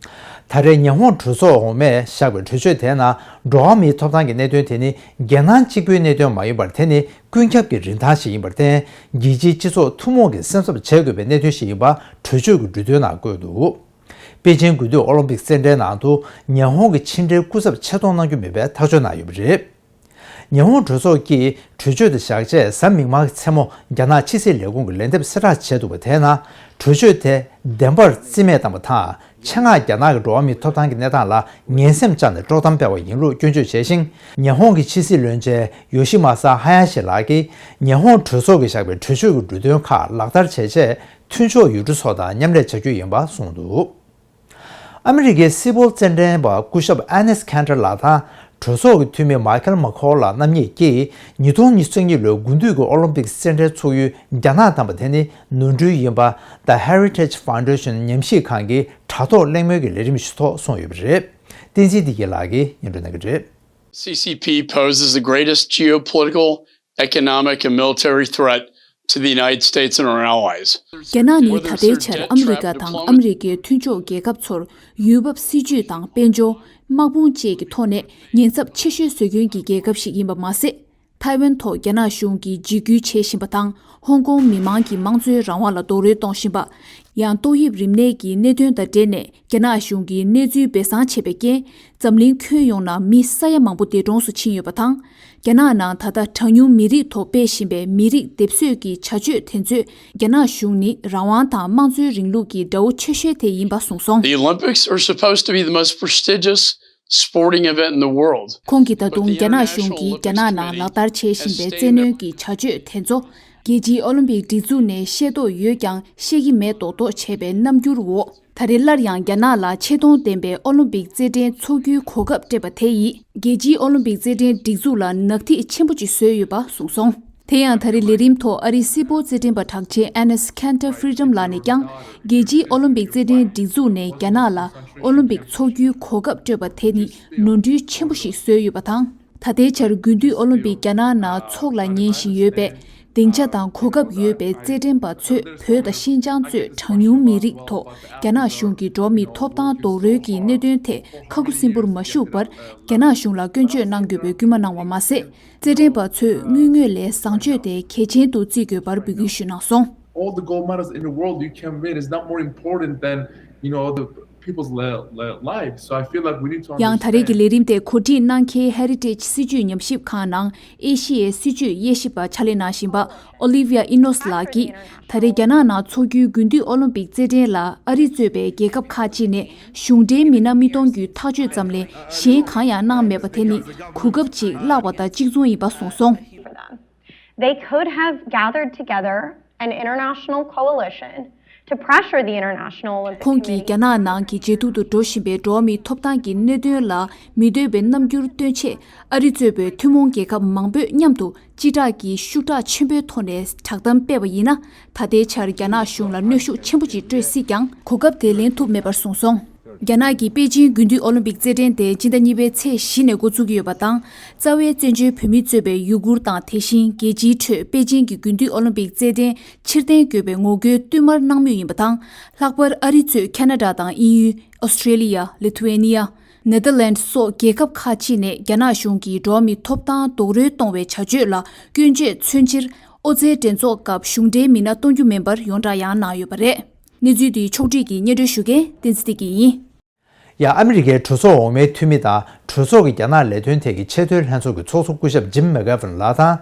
ད་རེས་ཉི་ཧོང་གྲོས་ཚོགས་འོག་མས་བཞག་པའི་གྲོས་ཆོད་དེའི་ནང་འགྲོ་བ་མིའི་ཐོབ་ཐང་གི་གནད་དོན་དེ་ནི་རྒྱལ་ནང་གཅིག་པུའི་གནད་དོན་མ་ཡིན་པར། དེ་ནི་ཀུན་ཁྱབ་ཀྱི་རིན་ཐང་ཞིག་ཡིན་པར་བརྟེན། རྒྱལ་སྤྱིའི་སྤྱི་ཚོགས་ཐུན་མོང་གིས་སེམས་འཚབ་བྱེད་དགོས་པའི་གནད་དོན་ཞིག་ཡིན་པ་གྲོས་ཆོད་ཀྱི་འབྲུ་དོན་ནང་བཀོད་འདུག་པེ་ཅིང་དགུན་དུས་ཨོ་ལིམ་པིག་རྩེད་འགྲན་ནང་དུ་ཉི་ཧོང་གི་ཕྱི་འབྲེལ་སྐུ་ཚབ་ཆེད་གཏོང་གནང་རྒྱུ་མིན་པའི་ཐག་གཅོད་གནང་ཡོད་པ་རེད། ཉི་ཧོང་གྲོས་ཚོགས་ཀྱིས་གྲོས་ཆོད་དེ་བཞག་རྗེས་གཟའ་མིག་དམར་གྱི་མཚན་མོ་རྒྱ་ནག་ཕྱི་སྲིད་ལས་ཁུངས་ཀྱི་ལན་འདེབས་གསལ་བསྒྲགས་བྱས་འདུག་པ་དེས་ན། གྲོས་ཆོད་དེ་བདེན་པར་རྩིས་མེད་བཏང་པ་དང་། ཆེད་མངགས་རྒྱ་ནག་གི་འགྲོ་བ་མིའི་ཐོབ་ཐང་གི་གནས་སྟངས་ལ་ངན་སེམས་བཅངས་ནས་དཀྲོག་གཏམ་སྤེལ་བ་ཡིན་ལུགས་སྐྱོན་བརྗོད་བྱས་ཤིང་། ཉི་ཧོང་གི་ཕྱི་སྲིད་བློན་ཆེན་ཡོ་ཤི་མ་ས་ཧ་ཡ་ཤི་ལགས་ཀྱིས་ཉི་ཧོང་གྲོས་ཚོགས་ཀྱིས་བཞག་པའི་གྲོས་ཆོད་ཀྱི་འབྲུ་དོན་ཁག་ལག་བསྟར་བྱས་རྗེས། མཐུན་ཕྱོགས་ཡུལ་གྲུ་སོགས་དང་མཉམ་ལས་བྱ་རྒྱུ་ཡིན་པ་གསུངས་འདུག། ཨ་མི་རི་ཀའི་སིལ་བུར་རྩེད་འགྲན་པ་སྐུ་ཞབས་ཨ་ནེས་ཁན་ཏྲ་ལགས་དང་། གྲོས་ཚོགས་ཀྱི་འཐུས་མི་མཱི་ཁལ་མཱ་ཁོལ་ལགས་རྣམ་གཉིས་ཀྱིས་ཉིས་སྟོང་ཉི་ཤུ་རྩ་གཉིས་ལོའི་དགུན་དུས་ཀྱི་ཨོ་ལིམ་པིག་རྩེད་འགྲན་ཚུགས་ཡུལ་རྒྱ་ནག་བདམས་པ་དེ་ནི་ནོར་འཁྲུལ་ཡིན་པ། The Heritage Foundation ཉམས་ཞིབ་ཁང་གིས་དྲ་ཐོག་གླེང་མོལ་གྱི་ལས་རིམ་ཞིག་ཐོག་གསུངས་ཡོད་པ་རེད། བསྟན་འཛིན་བདེ་སྐྱིད་ལགས་ཀྱིས་སྙན་སྒྲོན་གནང་གི་རེད། C C P poses the greatest geopolitical, economic, and military threat to the United States and our allies. རྒྱ་ནག་ནི་ད་ལྟའི་ཆར་ཨ་མི་རི་ཀ་དང་ཨ་མི་རི་ཀའི་མཐུན་ཕྱོགས་རྒྱལ་ཁབ་ཚོར་ཡུལ་བབ་སྲིད་ཇུས་དང་དཔལ་འབྱོར། དམག་དཔུང་བཅས་ཀྱི་ཐོག་ནས་ཉེན་ཚབས་ཆེ་ཤོས་བཟོ་མཁན་གྱི་རྒྱལ་ཁབ་ཞིག་ཡིན་པ་མ་ཟད། ཐའེ་ཝན་ཐོག་རྒྱ་ནག་གཞུང་གིས་འཇིགས་སྐུལ་བྱེད་བཞིན་པ་དང་། ཧོང་ཀོང་མི་མང་གི་དམངས་གཙོའི་རང་དབང་ལ་རྡོག་རོལ་གཏོང་བཞིན་པ། ཡང་ཏོག་དབྱིབས་རིམས་ནད་ཀྱི་གནད་དོན་དང་འབྲེལ་ནས་རྒྱ་ནག་གཞུང་གིས་གནས་ཚུལ་སྦས་གསང་བྱས་པའི་རྐྱེན། འཛམ་གླིང་ཁྱོན་ཡོངས་ནང་མི་ས་ཡ་མང་པོ་འདས་གྲོངས་སུ་ཕྱིན་ཡོད་པ་དང་། རྒྱ་ནག་ནང་ད་ལྟ་གྲངས་ཉུང་མི་རིགས་ཐོག་སྤེལ་བཞིན་པའི་མི་རིགས་སྡེབ་གསོད་ཀྱི་བྱ་སྤྱོད་དེ་ཚོས་རྒྱ་ནག་གཞུང་ནི་རང་དབང་དང་དམངས་གཙོའི་རིང་ལུགས་ཀྱི་དགྲ་བོ་ཆེ་ཤོས་དེ་ཡིན་པ་གསུངས་སོང་། The Olympics are supposed to be the most prestigious sporting event in the world. ཁོང་གིས་ད་དུང་རྒྱ་ནག་གཞུང་གིས་རྒྱ་ནག་ནང་ལག་བསྟར་བྱེད་བཞིན་པའི་བཙན་གནོན་གྱི་བྱ་སྤྱོད་དེ་ཚོ། རྒྱལ་སྤྱིའི་ཨོ་ལིམ་པིག་སྒྲིག་འཛུགས་ནས་ཤེས་རྟོགས་ཡོད་ཀྱང་ཤེས་ཀྱི་མེད་མདོག་མདོག་བྱས་པའི་རྣམ་འགྱུར་འོག་ད་རེས་སླར་ཡང་རྒྱ་ནག་ལ་ཆེ་མཐོང་ལྡན་པའི་ཨོ་ལིམ་པིག་རྩེད་འགྲན་འཚོགས་རྒྱུའི་གོ་སྐབས་སྤྲད་པ་དེ་ཡིས་རྒྱལ་སྤྱིའི་ཨོ་ལིམ་པིག་རྩེད་འགྲན་སྒྲིག་འཛུགས་ལ་ནག་ཐིག་ཆེན་པོ་ཅིག་བཟོས་ཡོད་པ་གསུངས་སོང་། དེ་ཡང་ད་རེས་ལས་རིམ་ཐོག་ཨ་རིའི་སིལ་བུར་རྩེད་འགྲན་པ་གྲགས་ཅན་ཨ་ནེས་ཁན་ཏར་ཧྥི་རི་ཌམ་ལགས་ནས་ཀྱང་རྒྱལ་སྤྱིའི་ཨོ་ལིམ་པིག་རྩེད་འགྲན་སྒྲིག་འཛུགས་ནས་རྒྱ་ནག་ལ་ཨོ་ལིམ་པིག་འཚོགས་རྒྱུའི་གོ་སྐབས་སྤྲོད་པ་དེ་ནི་ནོར་འཁྲུལ་ཆེན་པོ་ཞིག་བཟོས་ཡོད་པ་དང་། ད་ལྟའི་ཆར་དགུན་དུས་ཨོ་ལིམ་པིག་རྒྱ་ནག་ནང་འཚོགས་ལ་ཉན་བཞིན་ཡོད་པས། སྡིངས་ཆ་དང་གོ་སྐབས་ཡོད་པའི་རྩེད་འགྲན་པ་ཚོས་བོད་དང་ཤིན་ཅང་གཙོས་གྲངས་ཉུང་མི་རིགས་ཐོག་རྒྱ་ནག་གཞུང་གིས་འགྲོ་བ་མིའི་ཐོབ་ཐང་རྡོག་རོལ་གྱི་གནད་དོན་ཐད་ཁ་ཁུ་སིམ་པོར་མ་བཞུགས་པར་རྒྱ་ནག་གཞུང་ལ་སྐྱོན་བརྗོད་གནང་དགོས་པའི་སྐུལ་མ་གནང་བ་མ་ཟད། རྩེད་འགྲན་པ་ཚོས་དངུལ་དངོས་ལས་བཟང་སྤྱོད་དེ་གལ་ཆེན་དུ་བརྩི་དགོས་པར་འབོད་སྐུལ་ཞུས་གནང་སོང་། All the gold medals in the world you can win is not more important than, you know, the people's li- li- lives. So I feel like we need to understand. ཡང་ད་རེས་ཀྱི་ལས་རིམ་དེ་གོ་སྒྲིག་གནང་མཁན་Heritage སྲིད་བྱུས་ཉམས་ཞིབ་ཁང་ནང་ཨེ་ཤི་ཡའི་སྲིད་བྱུས་དབྱེ་ཞིབ་པ་ཕྱག་ལས་གནང་བཞིན་པ་Olivia Enos ལགས་ཀྱིས། ད་རེས་རྒྱ་ནག་ནང་འཚོགས་རྒྱུའི་དགུན་དུས་ཨོ་ལིམ་པིག་རྩེད་འགྲན་ལ་ཨ་རི་གཙོས་པའི་རྒྱལ་ཁབ་ཁག་ཅིག་ནས་གཞུང་འབྲེལ་མི་སྣ་མི་གཏོང་རྒྱུའི་ཐག་གཅོད་ཙམ་ལས་གཞན་གང་ཡང་གནང་མེད་པ་དེ་ནི་གོ་སྐབས་ཅིག་བརླག་པ་དང་གཅིག་མཚུངས་ཡིན་པ་གསུངས་སོང་། They could have gathered together an international coalition to pressure the International Olympic Committee. ཁོང་གིས་རྒྱ་ནག་ནང་གི་ཇེ་སྡུག་ཏུ་འགྲོ་བཞིན་པའི་འགྲོ་བ་མིའི་ཐོབ་ཐང་གི་གནད་དོན་ལ་མི་འདོད་པའི་རྣམ་འགྱུར་སྟོན་ཆེད་ཨ་རི་གཙོས་པའི་ཐུན་མོང་རྒྱལ་ཁབ་མང་པོས་མཉམ་དུ་སྤྱི་བསྒྲགས་ཀྱི་ཤུགས་དྲག་ཆེན་པོའི་ཐོག་ནས་བསྒྲགས་གཏམ་སྤེལ་བ་ཡིན་ན། ད་ལྟའི་ཆར་རྒྱ་ནག་གཞུང་ལ་གནོན་ཤུགས་ཆེན་པོ་ཅིག་སྤྲོད་སྲིད་ཀྱང་གོ་སྐབས་དེ་ལེན་ཐུབ་མེད་པར་གསུངས་སོང་། རྒྱ་ནག་གི་པེ་ཅིང་དགུན་དུས་ཨོ་ལིམ་པིག་རྩེད་འགྲན་དེ་སྤྱི་ཟླ་གཉིས་པའི་ཚེས་བཞི་ནས་འགོ་ཚུགས་ཀྱི་ཡོད་པ་དང་། རྩ་བའི་བཙན་བྱོལ་བོད་མི་གཙོས་པའི་ཡུ་གུར་དང་དེ་བཞིན་རྒྱལ་སྤྱིའི་ཁྲོད་པེ་ཅིང་གི་དགུན་དུས་ཨོ་ལིམ་པིག་རྩེད་འགྲན་ཕྱིར་འཐེན་དགོས་པའི་ངོ་རྒོལ་བསྟུད་མར་གནང་མུས་ཡིན་པ་དང་། ལྷག་པར་ཨ་རི་གཙོས་ཁ་ན་ཌ་དང་དབྱིན་ཡུལ། ཨོ་སི་ཀྲེ་ལི་ཡ། ལི་ཐུ་ཝེ་ནི་ཡ། ནེ་དར་ལེན་ཌི་སོགས་རྒྱལ་ཁབ་ཁག་ཅིག་ནས་རྒྱ་ནག་གཞུང་གིས་འགྲོ་བ་མིའི་ཐོབ་ཐང་རྡོག་རོལ་གཏོང་བའི་བྱ་སྤྱོད་ལ་སྐྱོན་བརྗོད་མཚོན་ཕྱིར། ཨོ་རྩལ་འགྲན་ཚོགས་སྐབས་གཞུང་འབྲེལ་མི་སྣ་གཏོང་རྒྱུ་མིན་པར་ཡོངས་བསྒྲགས་ཡང་གནང་ཡོད་པ་རེད། གནས་ཚུལ་འདི་ཕྱོགས་བསྒྲིགས་ཀྱིས་སྙན་སྒྲོན་ཞུ་མཁན་བསྟན་འཛིན་བདེ་སྐྱིད་ཡིན། ཡང་ཨ་མི་རི་ཀའི་གྲོས་ཚོགས་འོག་མའི་འཐུས་མི་དང་གྲོས་ཚོགས་ཀྱི་རྒྱ་ནག་ལས་དོན་ཐད་ཀྱི་ཆེས་མཐོའི་ལྷན་ཚོགས་ཀྱི་ཚོགས་གཙོ་སྐུ་ཞབས་ཇིམ་མེག་གྷ་ཕན་ལགས་དང་།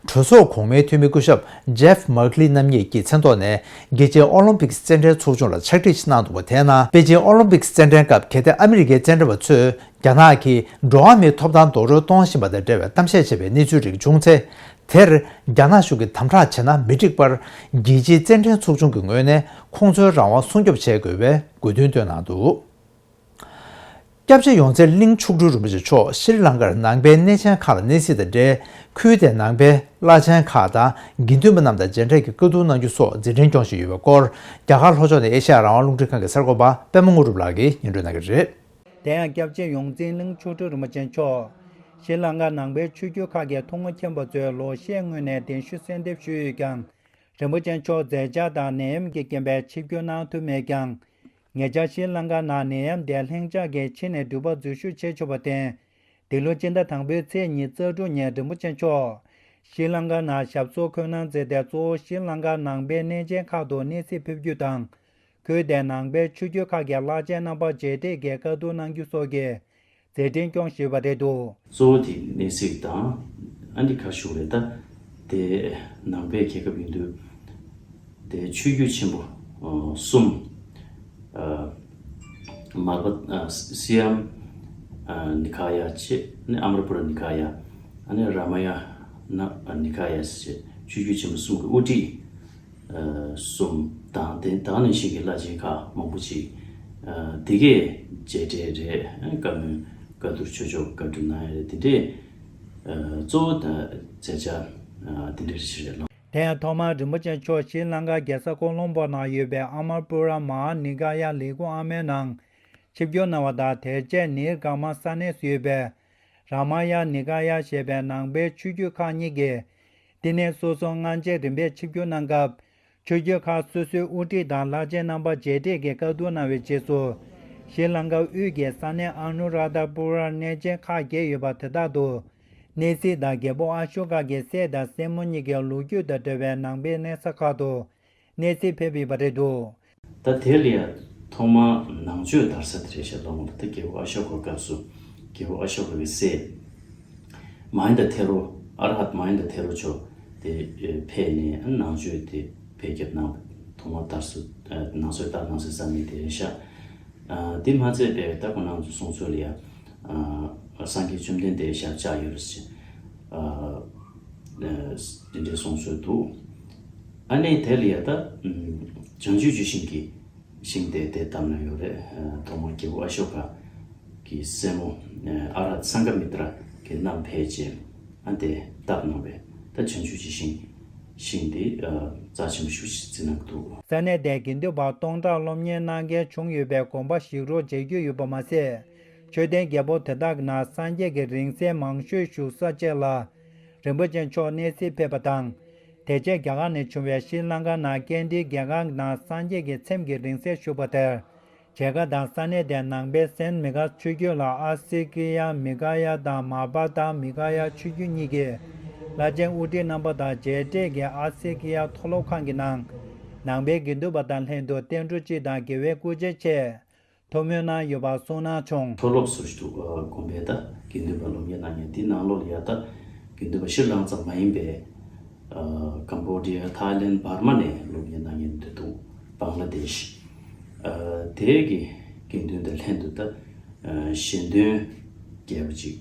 གྲོས་ཚོགས་གོང་མའི་འཐུས་མི་སྐུ་ཞབས་ཇེབ་མག་ལི་རྣམ་གཉིས་ཀྱིས་མཚན་ཐོག་ནས་རྒྱལ་སྤྱིའི་ཨོ་ལིམ་པིག་རྩེད་འགྲན་ཚོགས་ཆུང་ལ་ཕྱག་བྲིས་ཤིག་གནང་འདུག་པ་དེས་ན། པེ་ཅིང་ཨོ་ལིམ་པིག་རྩེད་འགྲན་སྐབས་གལ་ཏེ་ཨ་མི་རི་ཀའི་རྩེད་འགྲན་པ་ཚོས་རྒྱ་ནག་གིས་འགྲོ་བ་མིའི་ཐོབ་ཐང་རྡོག་རོལ་གཏོང་བཞིན་པ་དང་འབྲེལ་བའི་གཏམ་བཤད་བྱས་པའི་གནས་ཚུལ་རིགས་བྱུང་ཚེ། དེར་རྒྱ་ནག་གཞུང་གིས་དམ་དྲག་བྱས་ན་མི་འགྲིག་པར། རྒྱལ་སྤྱིའི་རྩེད་འགྲན་ཚོགས་ཆུང་གི་ངོས་ནས་ཁོང་ཚོའི་རང་དབང་སྲུང་སྐྱོབ་བྱེད་དགོས་པའི་དགོས་འདུན་བཏོན་གནང་འདུག། སྐྱབས་རྗེ་ཡོངས་འཛིན་གླིང་མཆོག་སྤྲུལ་རིན་པོ་ཆེ་མཆོག་ཤྲི་ལང་ཀར་ནང་པའི་གནས་ཆེན་ཁག་ལ་གནས་གཟིགས་དང་འབྲེལ། ཁུལ་དེའི་ནང་པའི་བླ་ཆེན་ཁག་དང་དགེ་འདུན་པ་རྣམས་དང་མཇལ་འཕྲད་ཀྱིས་བཀའ་བསྡུར་གནང་རྒྱུ་སོགས་མཛད་འཕྲིན་སྐྱོང་བཞིན་ཡོད་པའི་སྐོར། རྒྱ་གར་ལྷོ་ཕྱོགས་ནས་ཨེ་ཤ་ཡ་རང་དབང་རླུང་འཕྲིན་ཁང་གི་གསར་འགོད་པ་པད་མ་དངོས་གྲུབ་ལགས་ཀྱིས་སྙན་སྒྲོན་གནང་གི་རེད། དེ་ཡང་སྐྱབས་རྗེ་ཡོངས་འཛིན་གླིང་མཆོག་སྤྲུལ་རིན་པོ་ཆེ་མཆོག་ཤྲི་ལང་ཀ་ནང་པའི་ཆོས་བརྒྱུད་ཁག་གི་ཐུན་མོང་མཁྱེན་པ་ཚོས་ལོ་ཤས་སྔོན་ནས་གདན་ཞུ་གསོལ་འདེབས་ཞུས་ཡོད་ཀྱང་། རིན་པོ་ཆེ་མཆོག་མཛད་འཆར་དང་ནད་ཡམས་ཀྱི་རྐྱེན་པས་ཆིབས་བསྒྱུར་གནང་ཐུབ་མེད་ཀྱང་། ཉེ་ཆར་ཤྲི་ལང་ཀ་ནང་ནད་ཡམས་དེ་ལྷིང་འཇགས་ཀྱིས་ཕྱི་ནས་འགྲུལ་པ་འཛུལ་ཞུགས་བྱེད་ཆོག་པར་བརྟེན། འདི་ལོ་སྤྱི་ཟླ་དང་པོའི་ཚེས་ཉི་ཤུ་རྩ་དྲུག་ཉིན་རིན་པོ་ཆེ་མཆོག་ཤྲི་ལང་ཀ་ནང་ཞབས་སོར་འཁོད་གནང་མཛད་དེ། གཙོ་བོ་ཤྲི་ལང་ཀ་ནང་པའི་གནས་ཆེན་ཁག་ཏུ་གནས་གཟིགས་ཕེབས་རྒྱུ་དང་། ཁུལ་དེའི་ནང་པའི་ཆོས་བརྒྱུད་ཁག་གི་བླ་ཆེན་རྣམ་པ་མཇལ་འཕྲད་ཀྱིས་བཀའ་བསྡུར་གནང་རྒྱུ་སོགས་ཀྱི་མཛད་འཕྲིན་སྐྱོང་བཞིན་པ་རེད་འདུག། གཙོ་བོ་དེ་གནས་གཟིགས་དང་ ཨ་ནི་ག་ཞུ་རེད་ད། དེ་ནང་པའི་རྒྱལ་ཁབ་ཡིན་དུས། དེ་ཆོས་བརྒྱུད་ཆེན་པོ་ཨ་གསུམ། ཨ་མར་པ་ཨ་སི་ཡམ་ཨ་ནི་ཀ་ཡ་བྱས་ནས་ཨ་མར་པུ་ར་ནི་ཀ་ཡ། ཨ་ནི་ར་མ་ཡ་ན་ཨ་ནི་ཀ་ཡ་ཟེར་བྱས་ཆོས་བརྒྱུད་ཆེན་པོ་གསུམ་གྱི་དབུ་ཁྲིད་ཨ་གསུམ་དང་དེ་དག་ནང་བཞིན་གྱི་བླ་ཆེན་ཁག་མང་པོ་ཅིག་ཨ་དེ་གས་མཇལ་འཕྲད་རེད། ཨ་བཀའ་མོལ་བཀའ་བསྡུར་ཆོས་ཕྱོགས་བཀའ་བསྡུར་གནང་ཡ་རེད། དེ་འདྲས་ཨ་གཙོ་བོ་དང་མཛད་འཆར་ཨ་དེ་འདྲས་ཞིག་རེད་ལགས། དེ་ཡང་ཐོག་མར་རིན་པོ་ཆེ་མཆོག་ཤྲི་ལང་ཀ་རྒྱལ་ས་ཀོ་ལོམ་པོ་ནང་ཡོད་པའི་ཨ་མར་པུ་ར་མ་ཧཱ་ནི་ཀ་ཡ་ལས་ཁུངས་ཨ་མའི་ནང་ཆིབས་བསྒྱུར་གནང་བ་དང་། དེ་རྗེས་ནིར་ག་མ་ས་གནས་སུ་ཡོད་པའི་ར་མ་ཡ་ནི་ཀ་ཡ་ཞེས་པའི་ནང་པའི་ཆོས་བརྒྱུད་ཁག་གཉིས་ཀྱིས་བསྟི་གནས་སོ་སོར་སྔ་རྗེས་རིམ་པས་ཆིབས་བསྒྱུར་གནང་སྐབས། ཆོས་བརྒྱུད་ཁག་སོ་སོའི་དབུ་ཁྲིད་དང་བླ་ཆེན་རྣམ་པ་མཇལ་འཕྲད་ཀྱིས་བཀའ་བསྡུར་གནང་བའི་རྗེས་སུ། ཤྲི་ལང་ཀ་དབུས་ཀྱི་ས་གནས་ཨ་ནུ་ར་དྷ་པུ་རར་གནས་ཆེན་ཁག་བརྒྱད་ཡོད་པ་དེ་དག་ཏུ། གནས་གཟིགས་དང་རྒྱལ་པོ་ཨ་ཤོ་ཀ་གི་སྲས་དང་སྲས་མོ་གཉིས་ཀྱི་ལོ་རྒྱུས་དང་འབྲེལ་བའི་ནང་པའི་གནས་ས་ཁག་ཏུ་གནས་གཟིགས་ཕེབས་ཡོད་པ་རེད་འདུག། ད་དེ་ལ་ཡང་ཐོག་མར་ནང་ཆོས་དར་ས་དེ་རེད་ཤག་ལོ་ངོ་། ད་རྒྱལ་པོ་ཨ་ཤོ་ཀ་སྐབས་སུ་རྒྱལ་པོ་ཨ་ཤོ་ཀ་གི་སྲས་མ་ཧིན་དྷ་ཐེ་རོ། ཨར་ཧད་མ་ཧིན་དྷ་ཐེ་རོ་མཆོག་དེ་ཕེབས་ནས་ནང་ཆོས་དེ་འཕེལ་རྒྱས་གནང་། ཐོག་མར་དར་སྲོལ་ནང་ཆོས་དར་གནང་སའི་ས་གནས་དེ་རེད་ཤག། ཨ་དེ་མ་ཚད་པའི་ད་ཁོང་རྣམ་ཚོའི་གསུང་ཚུལ་ལ་ཡང་ཨ་སངས་རྒྱས་བཅོམ་ལྡན་འདས་ཞབས་བཅགས་ཡོད་རེད་ཟེར། ཨ་ཨ་དེ་འདྲའི་གསུང་ཚུལ་འདུག། ཨ་ནི་དེ་ལ་ཡང་ད་ཨམ་བྱང་ཆུབ་ཀྱི་ཤིང་གི་ཤིང་དེ་དེ་བཏབ་ན་ཡོད་རེད། ཨ་ཐོག་མར་རྒྱལ་པོ་ཨ་ཤོ་ཀ་གི་སྲས་མོ་ཨ་ཨར་ཧད་སང་ཀ་མི་ཏྲ་གིས་བསྣམས་ཕེབས་རྗེས་ཨ་དེ་བཏབ་གནང་བས། ད་བྱང་ཆུབ་ཀྱི་ཤིང་ཤིང་དེ་ཨ་རྩ་ཆེན་པོ་ཞེ་པོ་ཅིག་བརྩི་གནང་གི་འདུག། ས་གནས་དེར་དགེ་འདུན་པ་སྟོང་ཕྲག་སློབ་གཉེར་གནང་མཁན་བྱུང་ཡོད་པའི་དགོངས་པ་ཞིག་རོགས་མཇལ་རྒྱུ་ཡོད་པ་མ་ཟད། མཆོད་རྟེན་བརྒྱད་པོ་དེ་དག་གི་ནང་སངས་རྒྱས་ཀྱི་རིང་བསྲེལ་མང་ཤོས་བཞུགས་ས་བཅས་ལ་རིན་པོ་ཆེ་མཆོག་གནས་གཟིགས་ཕེབས་པ་དང་། དེ་རྗེས་རྒྱ་གར་ནས་བྱུང་བའི་ཤྲི་ལང་ཀ་ནང་ཀེན་ཌི་རྒྱལ་ཁང་གི་ནང་སངས་རྒྱས་ཀྱི་ཚེམས་ཀྱི་རིང་བསྲེལ་བཞུགས་པ་དེར། མཇལ་ཁ་དང་ས་གནས་དེར་ནང་པའི་སན་མི་ཀ་ཆོས་བརྒྱུད་ལ་ཨ་སི་ཀི་ཡ་མི་ཀ་ཡ་དང་མ་པ་ཏ་མི་ཀ་ཡ་ཆོས་བརྒྱུད་གཉིས་ཀྱི་བླ་ཆེན་དབུ་ཁྲིད་རྣམ་པ་དང་མཇལ་འཕྲད་ཀྱིས་ཨ་སི་ཀི་ཡ་མཐོ་སློབ་ཁང་གི་ནང་ནང་པའི་དགེ་འདུན་པ་དང་ལྷན་དུ་བསྟན་འགྲོ་སྤྱི་དང་དགེ་བའི་སྐུ་ཕྱྭའི་ཆེད་ཐུགས་སྨོན་གནང་ཡོད་པ་གསུངས་གནང་བྱུང་། མཐོ་སློབ་ཟུར་ཞིག་ཏུ་དགོན་པའི་ད་དགེ་འདུན་པ་སློབ་གཉེར་གནང་མཁན་དེའི་ནང་ལོགས་ལ་ཡ་ད་དགེ་འདུན་པ་ཤྲི་ལང་ཙམ་མ་ཡིན་པའི་ཀམ་བོ་ཌི་ཡ། ཐའི་ལེན། འབར་མ་ནས་སློབ་གཉེར་གནང་མཁན་འདི་འདུག། བང་ལ་དེཤ། དེའི་གི་དགེ་འདུན་དང་ལྷན་དུ་ད་ཞལ་འདོན་རྒྱས་པ་ཅིག་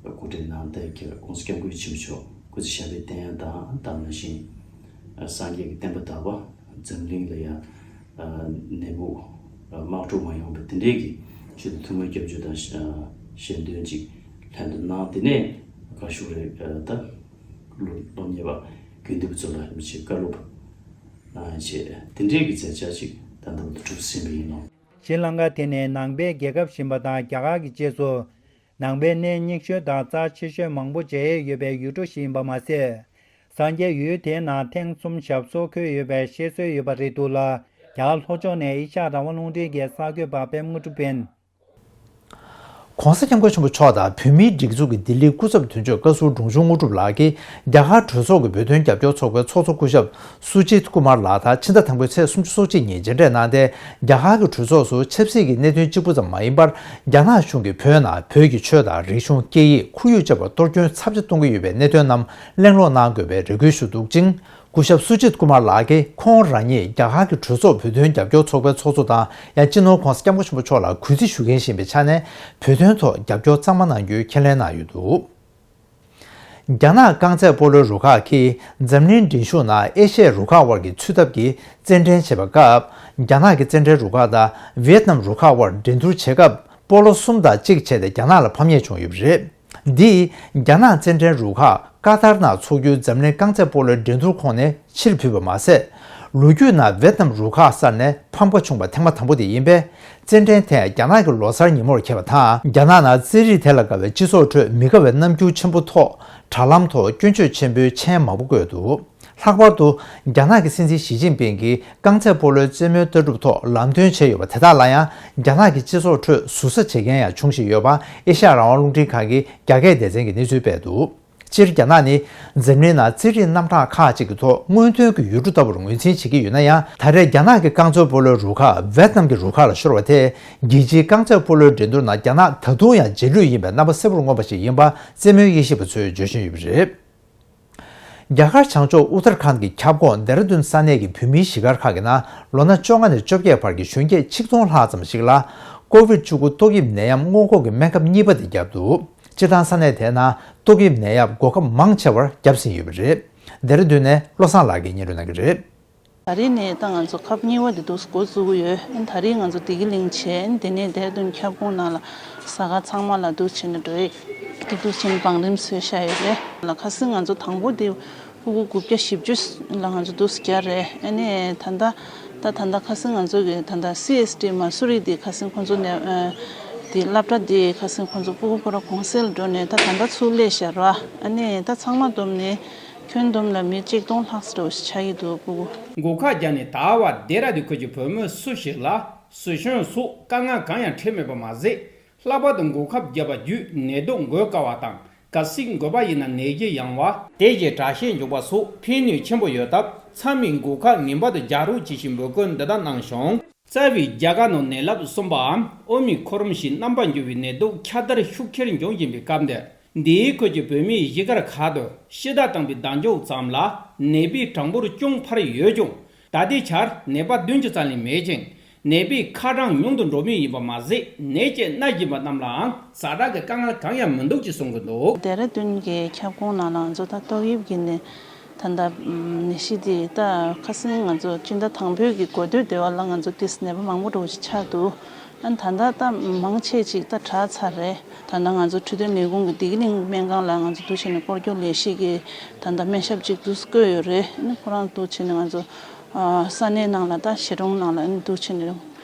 གོ་སྒྲིག་གནང་། ད་ཀོང་ས་སྐྱབས་མགོན་ཆེན་པོ་མཆོག་སྐུ་ཚེ་ཞབས་པད་བརྟན་ཡ་དང་། དེ་ནང་བཞིན་སངས་རྒྱས་ཀྱི་བསྟན་པ་དར་བ། འཛམ་གླིང་ལ་ཡང་ནད་འབུ་དམག་འཁྲུག་མ་ཡོང་བའི་དེ་འདྲའི་གི་ཆེད་དུ་ཐུགས་སྨོན་སྐྱབས་འཇུག་དང་ཞལ་འདོན་ཅིག་ལྷན་དུ་གནང་། དེ་ནས་ག་ཞུ་རེད། ད་སློབ་གཉེར་བ་དགེ་འདུན་པ་ཚོ་ལ་མི་ཆེ་བཀའ་སློབ་གནང་བྱས། དེ་འདྲའི་གི་མཛད་འཆར་ཅིག་ད་ལྟ་བར་དུ་གྲུབ་ཟིན་པ་ཡིན་ནོ། ཤྲི་ལང་ཀ་དེ་ནི་ནང་པའི་རྒྱལ་ཁབ་ཞིག་ཡིན་པ་དང་། རྒྱ་གར་གྱི་རྗེས་སུ་ནང་པའི་གནས་རྙིང་ཤོས་དང་རྩ་ཆེ་ཤོས་མང་པོ་མཇལ་ཡས་ཡོད་པའི་ཡུལ་གྲུ་ཞིག་ཡིན་པ་མ་ཟད། སངས་རྒྱས་ཡུལ་དེའི་ནང་ཐེངས་གསུམ་ཞབས་སོར་འཁོད་ཡོད་པའི་བཤད་སྲོལ་ཡོད་པ་རེད་འདུག་ལ། རྒྱ་གར་ལྷོ་ཕྱོགས་ནས་ཨེ་ཤ་ཡ་རང་དབང་རླུང་འཕྲིན་གྱི་གསར་འགོད་པ་པད་མ་དངོས་གྲུབ་ཡིན། ྋགོང་ས་ྋསྐྱབས་མགོན་ཆེན་པོ་མཆོག་དང་བོད་མིའི་སྒྲིག་འཛུགས་ཀྱི་ལྡི་ལིའི་སྐུ་ཚབ་དོན་གཅོད་བཀའ་ཟུར་འབྲོང་ཆུང་དངོས་གྲུབ་ལགས་ཀྱིས་རྒྱ་གར་གྲོས་ཚོགས་ཀྱི་བོད་དོན་རྒྱབ་སྐྱོར་ཚོགས་པའི་ཚོགས་གཙོ་སྐུ་ཞབས་སུ་ཇིད་ཀུ་མར་ལགས་དང་ཕྱི་ཟླ་དང་པོའི་ཚེས་སུམ་ཅུ་སོ་གཅིག་ཉིན་མཇལ་འཕྲད་གནང་སྟེ། རྒྱ་གར་གྱི་གྲོས་ཚོགས་སུ་ཆབ་སྲིད་ཀྱི་གནད་དོན་གཅིག་པུ་ཙམ་མ་ཡིན་པར། རྒྱ་ནག་གཞུང་གིས་བོད་ནང་བོད་ཀྱི་ཆོས་དང་རིག་གཞུང་། སྐད་ཡིག། ཁོར་ཡུག་བཅས་པར་གཏོར་སྐྱོན་ཚབས་ཆེ་གཏོང་གི་ཡོད་པའི་གནད་དོན་རྣམས་གླེང་སློང་གནང་དགོས་པའི་རེ་སྐུལ་ཞུས་འདུག་ཅིང་། སྐུ་ཞབས་སུ་ཇིད་ཀུ་མར་ལགས་ཀྱིས་ཁོང་རང་ཉིད་རྒྱ་གར་གྱི་གྲོས་ཚོགས་བོད་དོན་རྒྱབ་སྐྱོར་ཚོགས་པའི་ཚོགས་གཙོ་དང་། ཡང་སྤྱི་ནོར་༧གོང་ས་༧སྐྱབས་མགོན་ཆེན་པོ་མཆོག་ལ་གུས་བརྩི་ཞུ་མཁན་ཞིག་ཡིན་པའི་ཆ་ནས། བོད་དོན་ཐོག་རྒྱབ་སྐྱོར་གཙང་མ་གནང་རྒྱུའི་ཁས་ལེན་གནང་ཡོད་འདུག། རྒྱ་ནག་རྐང་རྩེད་སྤོ་ལོའི་རུ་ཁག་གིས་འཛམ་གླིང་མགྲིན་གཞུང་ནང་ཨེ་ཤ་ཡའི་རུ་ཁག་དབར་གྱི་ཚུད་ཐབས་ཀྱི་རྩེད་འགྲན་བྱེད་པའི་སྐབས། རྒྱ་ནག་གི་རྩེད་འགྲན་རུ་ཁག་དང་ཝེད་ནམ་རུ་ཁག་དབར་འགྲན་བསྡུར་བྱེད་སྐབས། སྤོ་ལོ་གསུམ་དང་གཅིག་བྱས་ཏེ་རྒྱ་ནག་ལ་ཕམ་ཉེས་བྱུང་ཡོད་པ་རེད། འདིས་རྒྱ་ནག་རྩེད་འགྲན་རུ་ཁག་ཀ་ཏར་ནང་འཚོགས་རྒྱུའི་འཛམ་གླིང་རྐང་རྩེད་སྤོ་ལོའི་འགྲན་བསྡུར་ཁོངས་ནས་ཕྱིར་བུད་པ་མ་ཟད། ལོ་རྒྱུས་ནང་ཝེད་ནམ་རུ་ཁག་སར་ནས་ཕམ་ཁ་བྱུང་བ་ཐེངས་མ་དང་པོ་དེ་ཡིན་པས། རྩེད་འགྲན་དེ་རྒྱ་ནག་གི་ལོ་གསར་ཉིན་མོར་འཁེལ་བ་དང་། རྒྱ་ནག་ནང་རྩེད་རིགས་དེ་ལ་དགའ་བའི་སྤྱི་ཚོགས་ཁྲོད་མི་དགའ་བའི་རྣམ་འགྱུར་ཆེན་པོ་ཐོག་དྲ་ལམ་ཐོག་སྐྱོན་བརྗོད་ཆེན་པོའི་མཆན་མང་པོ་བཀོད་འདུག། ལྷག་པར་དུ། རྒྱ་ནག་གི་སྲིད་འཛིན་ཞི་ཅིན་ཕིང་གིས་རྐང་རྩེད་སྤོ་ལོའི་རྩེད་མོའི་ལྟ་གྲུབ་ཐོག་ལམ་སྟོན་བྱས་ཡོད་པ་དེ་དག་ལ་ཡང་། རྒྱ་ནག་གི་སྤྱི་ཚོགས་ཁྲོད་ཟུར་ཟ་བྱེད་མཁན་ཡང་འབྱུང་བཞིན་ཡོད་པ། ཨེ་ཤ་ཡ་རང་དབང་རླུང་འཕྲིན་ཁང་གིས་རྒྱ་སྐད་སྡེ་ཚན་གྱི་གནས་ཚུལ་སྤེལ་འདུག། སྤྱིར་རྒྱ་ནག་ནི་འཛམ་གླིང་ནང་རྩེད་རིགས་རྣམ་གྲངས་ཁག་ཅིག་གི་ཐོག་སྔོན་ཐོན་གྱི་ཡུལ་གྲུ་ལྟ་བུར་ངོས་འཛིན་བྱེད་ཀྱི་ཡོད་ན་ཡང་། ད་རེས་རྒྱ་ནག་གི་རྐང་རྩེད་སྤོ་ལོའི་རུ་ཁག་ཝེད་ནམ་གྱི་རུ་ཁག་ལ་ཤོར་བ་དེས། རྒྱལ་སྤྱིའི་རྐང་རྩེད་སྤོ་ལོའི་འགྲན་བསྡུར་ནང་རྒྱ་ནག་ད་དུང་ཡང་རྗེས་ལུས་ཡིན་པའི་རྣམ་པ་གསལ་པོར་མངོན་པ་ཞིག་ཡིན་པ་རྩེད་མོའི་དབྱེ་ཞིབ་པ་ཚོས་བརྗོད་བཞིན་ཡོད་པ་རེད། རྒྱ་གར་བྱང་ཕྱོགས་ཨུ་ཏར་ཁཱན་གྱི་ཁྱབ་ཁོངས་ལྡེ་ར་ལྡུན་ས་གནས་ཀྱི་བོད་མིའི་གཞིས་སྒར་ཁག་གི་ནང་ལོ་ན་བཅོ་ལྔ་ནས་བཅོ་བརྒྱད་བར་གྱི་གཞོན་སྐྱེས་ཆིག་སྟོང་ལྷག་ཙམ་ཞིག་ལ་ཀོ་ཝིད་བཅུ་དགུ་ཏོག་དབྱིབས་ནད་ཡམས་སྔོན་འགོག་གི་སྨན་ཁབ་གཉིས་པ་དེ་བརྒྱབ་འདུག་སྤྱིར་བཏང་ས་གནས་དེའི་ནང་ཏོག་དབྱིབས་ནད་ཡམས་འགོག་ཁབ་མང་ཆེ་བར་བརྒྱབ་ཟིན་ཡོད་པ་རེད། ལྡེ་ར་ལྡུན་ནས་བློ་བཟང་ལགས་ཀྱིས་སྙན་སྒྲོན་གནང་གི་རེད། ད་རེས་ནས་ད་ང་ཚོ་ཁབ་གཉིས་པ་དེ་འདུག་སེ་འགོ་བཙུགས་ཀྱི་ཡོད། ད་རེས་ང་ཚོ་བདེ་སྐྱིད་གླིང་བྱས། དེ་ནས་ལྡེ་ར་ལྡུན་ཁྱབ་ཁོངས་ནང་ལ་ས་ཁག་ཚང་མ་ལ་འདུག་སེ་བྱས་ནས་འགྲོ་ཡས་དེ་འདུག་སེ་བྱས་ནས་བང་རིམ་བཟོས་བཞག་ཡོད་རེད། ལ་ཁ་སང་ང་ཚོ་དང་པོ་དེ་ཕྲུ་གུ་དགུ་བརྒྱ་བཞི་བཅུ་ལ་ང་ཚོ་འདུག་སེ་བརྒྱབ་རེད། ཨ་ནི་ད་ལྟ་ད་ད་ལྟ་ཁ་སང་ང་ཚོ་གི་ད་ལྟ་སི་ཨེས་ཌི་མ་སུ་རི་དེ་ཁ་སང་ཁོང་ཚོ་ནས་ཨ་དེ་སློབ་གྲྭ་དེ་ཁ་སང་ཁོང་ཚོ་ཕྲུ་གུ་ཁོ་ར་གུང་སེང་ལ་འགྲོ་ནས་ད་ད་ལྟ་ཚུར་སླེབས་བཞག་ར། ཨ་ནི་ད་ཚང་མ་བསྡོམས་ནས་ཁྱོན་བསྡོམས་ལ་མི་གཅིག་སྟོང་ལྷག་ཙམ་འདྲ་བོ་ཞིག་ཆགས་ཀྱི་འདུག་ཕྲུ་གུ། འགོག་ཁབ་བརྒྱབ་ནས་ད་བར་ལྡེ་ར་ལྡུན་ཁུལ་གྱི་བོད་མི་སུ་ཞིག་ལ་ཟུར་ཞན་སོགས་དཀའ་ངལ་གང་ཡང་འཕྲད་མེད་པ་མ་ཟད། ལྷག་པར་དུ་འགོག་ཁབ་བརྒྱབ་པ་བརྒྱུད་ནད་དུག་འགོས་དཀའ་བ་དང་གལ་སྲིད་འགོས་པ་ཡིན་ན་ནད་གཞི་ཡང་བ་དེ་བཞིན་དྲག་སྐྱེད་འབྱུང་བ་སོགས་ཕན་ནུས་ཆེན་པོ་ཡོད་སྟབས་ཚང་མས་འགོག་ཁབ་ངེས་པར་དུ་རྒྱག་རོགས་ཞེས་འབོད་སྐུལ་འདི་ལྟར་གནང་བྱུང་། རྩ་བའི་རྒྱ་གར་ནང་ནད་རླབས་གསུམ་པའམ་ཨོ་མི་ཁོ་རོན་ཞེས་རྣམ་པར་འགྱུར་བའི་ནད་དུག་ཁྱབ་གདལ་ཤུགས་ཆེར་འབྱུང་བཞིན་པའི་སྐབས་འདིར། འདིའི་ཁུལ་གྱི་བོད་མིའི་གཞིས་སྒར་ཁག་ཏུ་ཕྱི་ཟླ་དང་པོའི་ཟླ་མཇུག་ཙམ་ལ་ནད་པའི་གྲངས་འབོར་ཅུང་འཕར་ཡོད་ཀྱང་། ད་ལྟའི་ཆར་ནད་པ་བདུན་ཅུ་ཙམ་ལས་མེད་ཅིང་། ནད་པའི་ཁ་གྲངས་ཉུང་དུ་འགྲོ་མུས་ཡིན་པ་མ་ཟད། ནད་ཀྱིས་མནར་བཞིན་པ་རྣམས་ལའང་ཛ་དྲག་གི་དཀའ་ངལ་གང་ཡང་མི་འདུག་ཅེས་གསུང་གི་འདུག་ལྡེ་ར་ལྡུན་གྱི་ཁྱབ་ཁོངས་ནང་ལ་ང་ཚོ་ད་ཏོག་དབྱིབས་ཀྱི་ནད་ད་ལྟ་ནད་གཞི་དེ་ད་ཁ་སང་ང་ཚོ་སྤྱི་ཟླ་དང་པོའི་གི་འགོ་སྟོད་དེ་བ་ལ་ང་ཚོ་ཏིས་ནད་པ་མང་པོ་འགྲོ་བ་ཞིག་ཆགས་འདུག་ཨ་ད་ལྟ་ད་མང་ཆེ་ཅིག་ད་དྲག་ཚར་རེད། ད་ལྟ་ང་ཚོ་འཕྲོད་བསྟེན་ལས་ཁུངས་ཀྱི་བདེ་སྐྱིད་གླིང་སྨན་ཁང་ལ་ང་ཚོ་འདུག་བྱས་ནས་སྐོར་སྐྱོད་ལས་གཞི་གི་ད་ལྟ་སྨན་ཞབས་ཅིག་འདུག་བསྐོས་ཡོད་རེད། ཨ་ནི་ཁོ་རང་འདུག་བྱས་ནས་ང་ཚོ་ཨ་ས་གནས་ནང་ལ་ད་གཞིས་གྲོང་ནང་ལ་ཨ་ནི་འདུག་བྱས་ནས་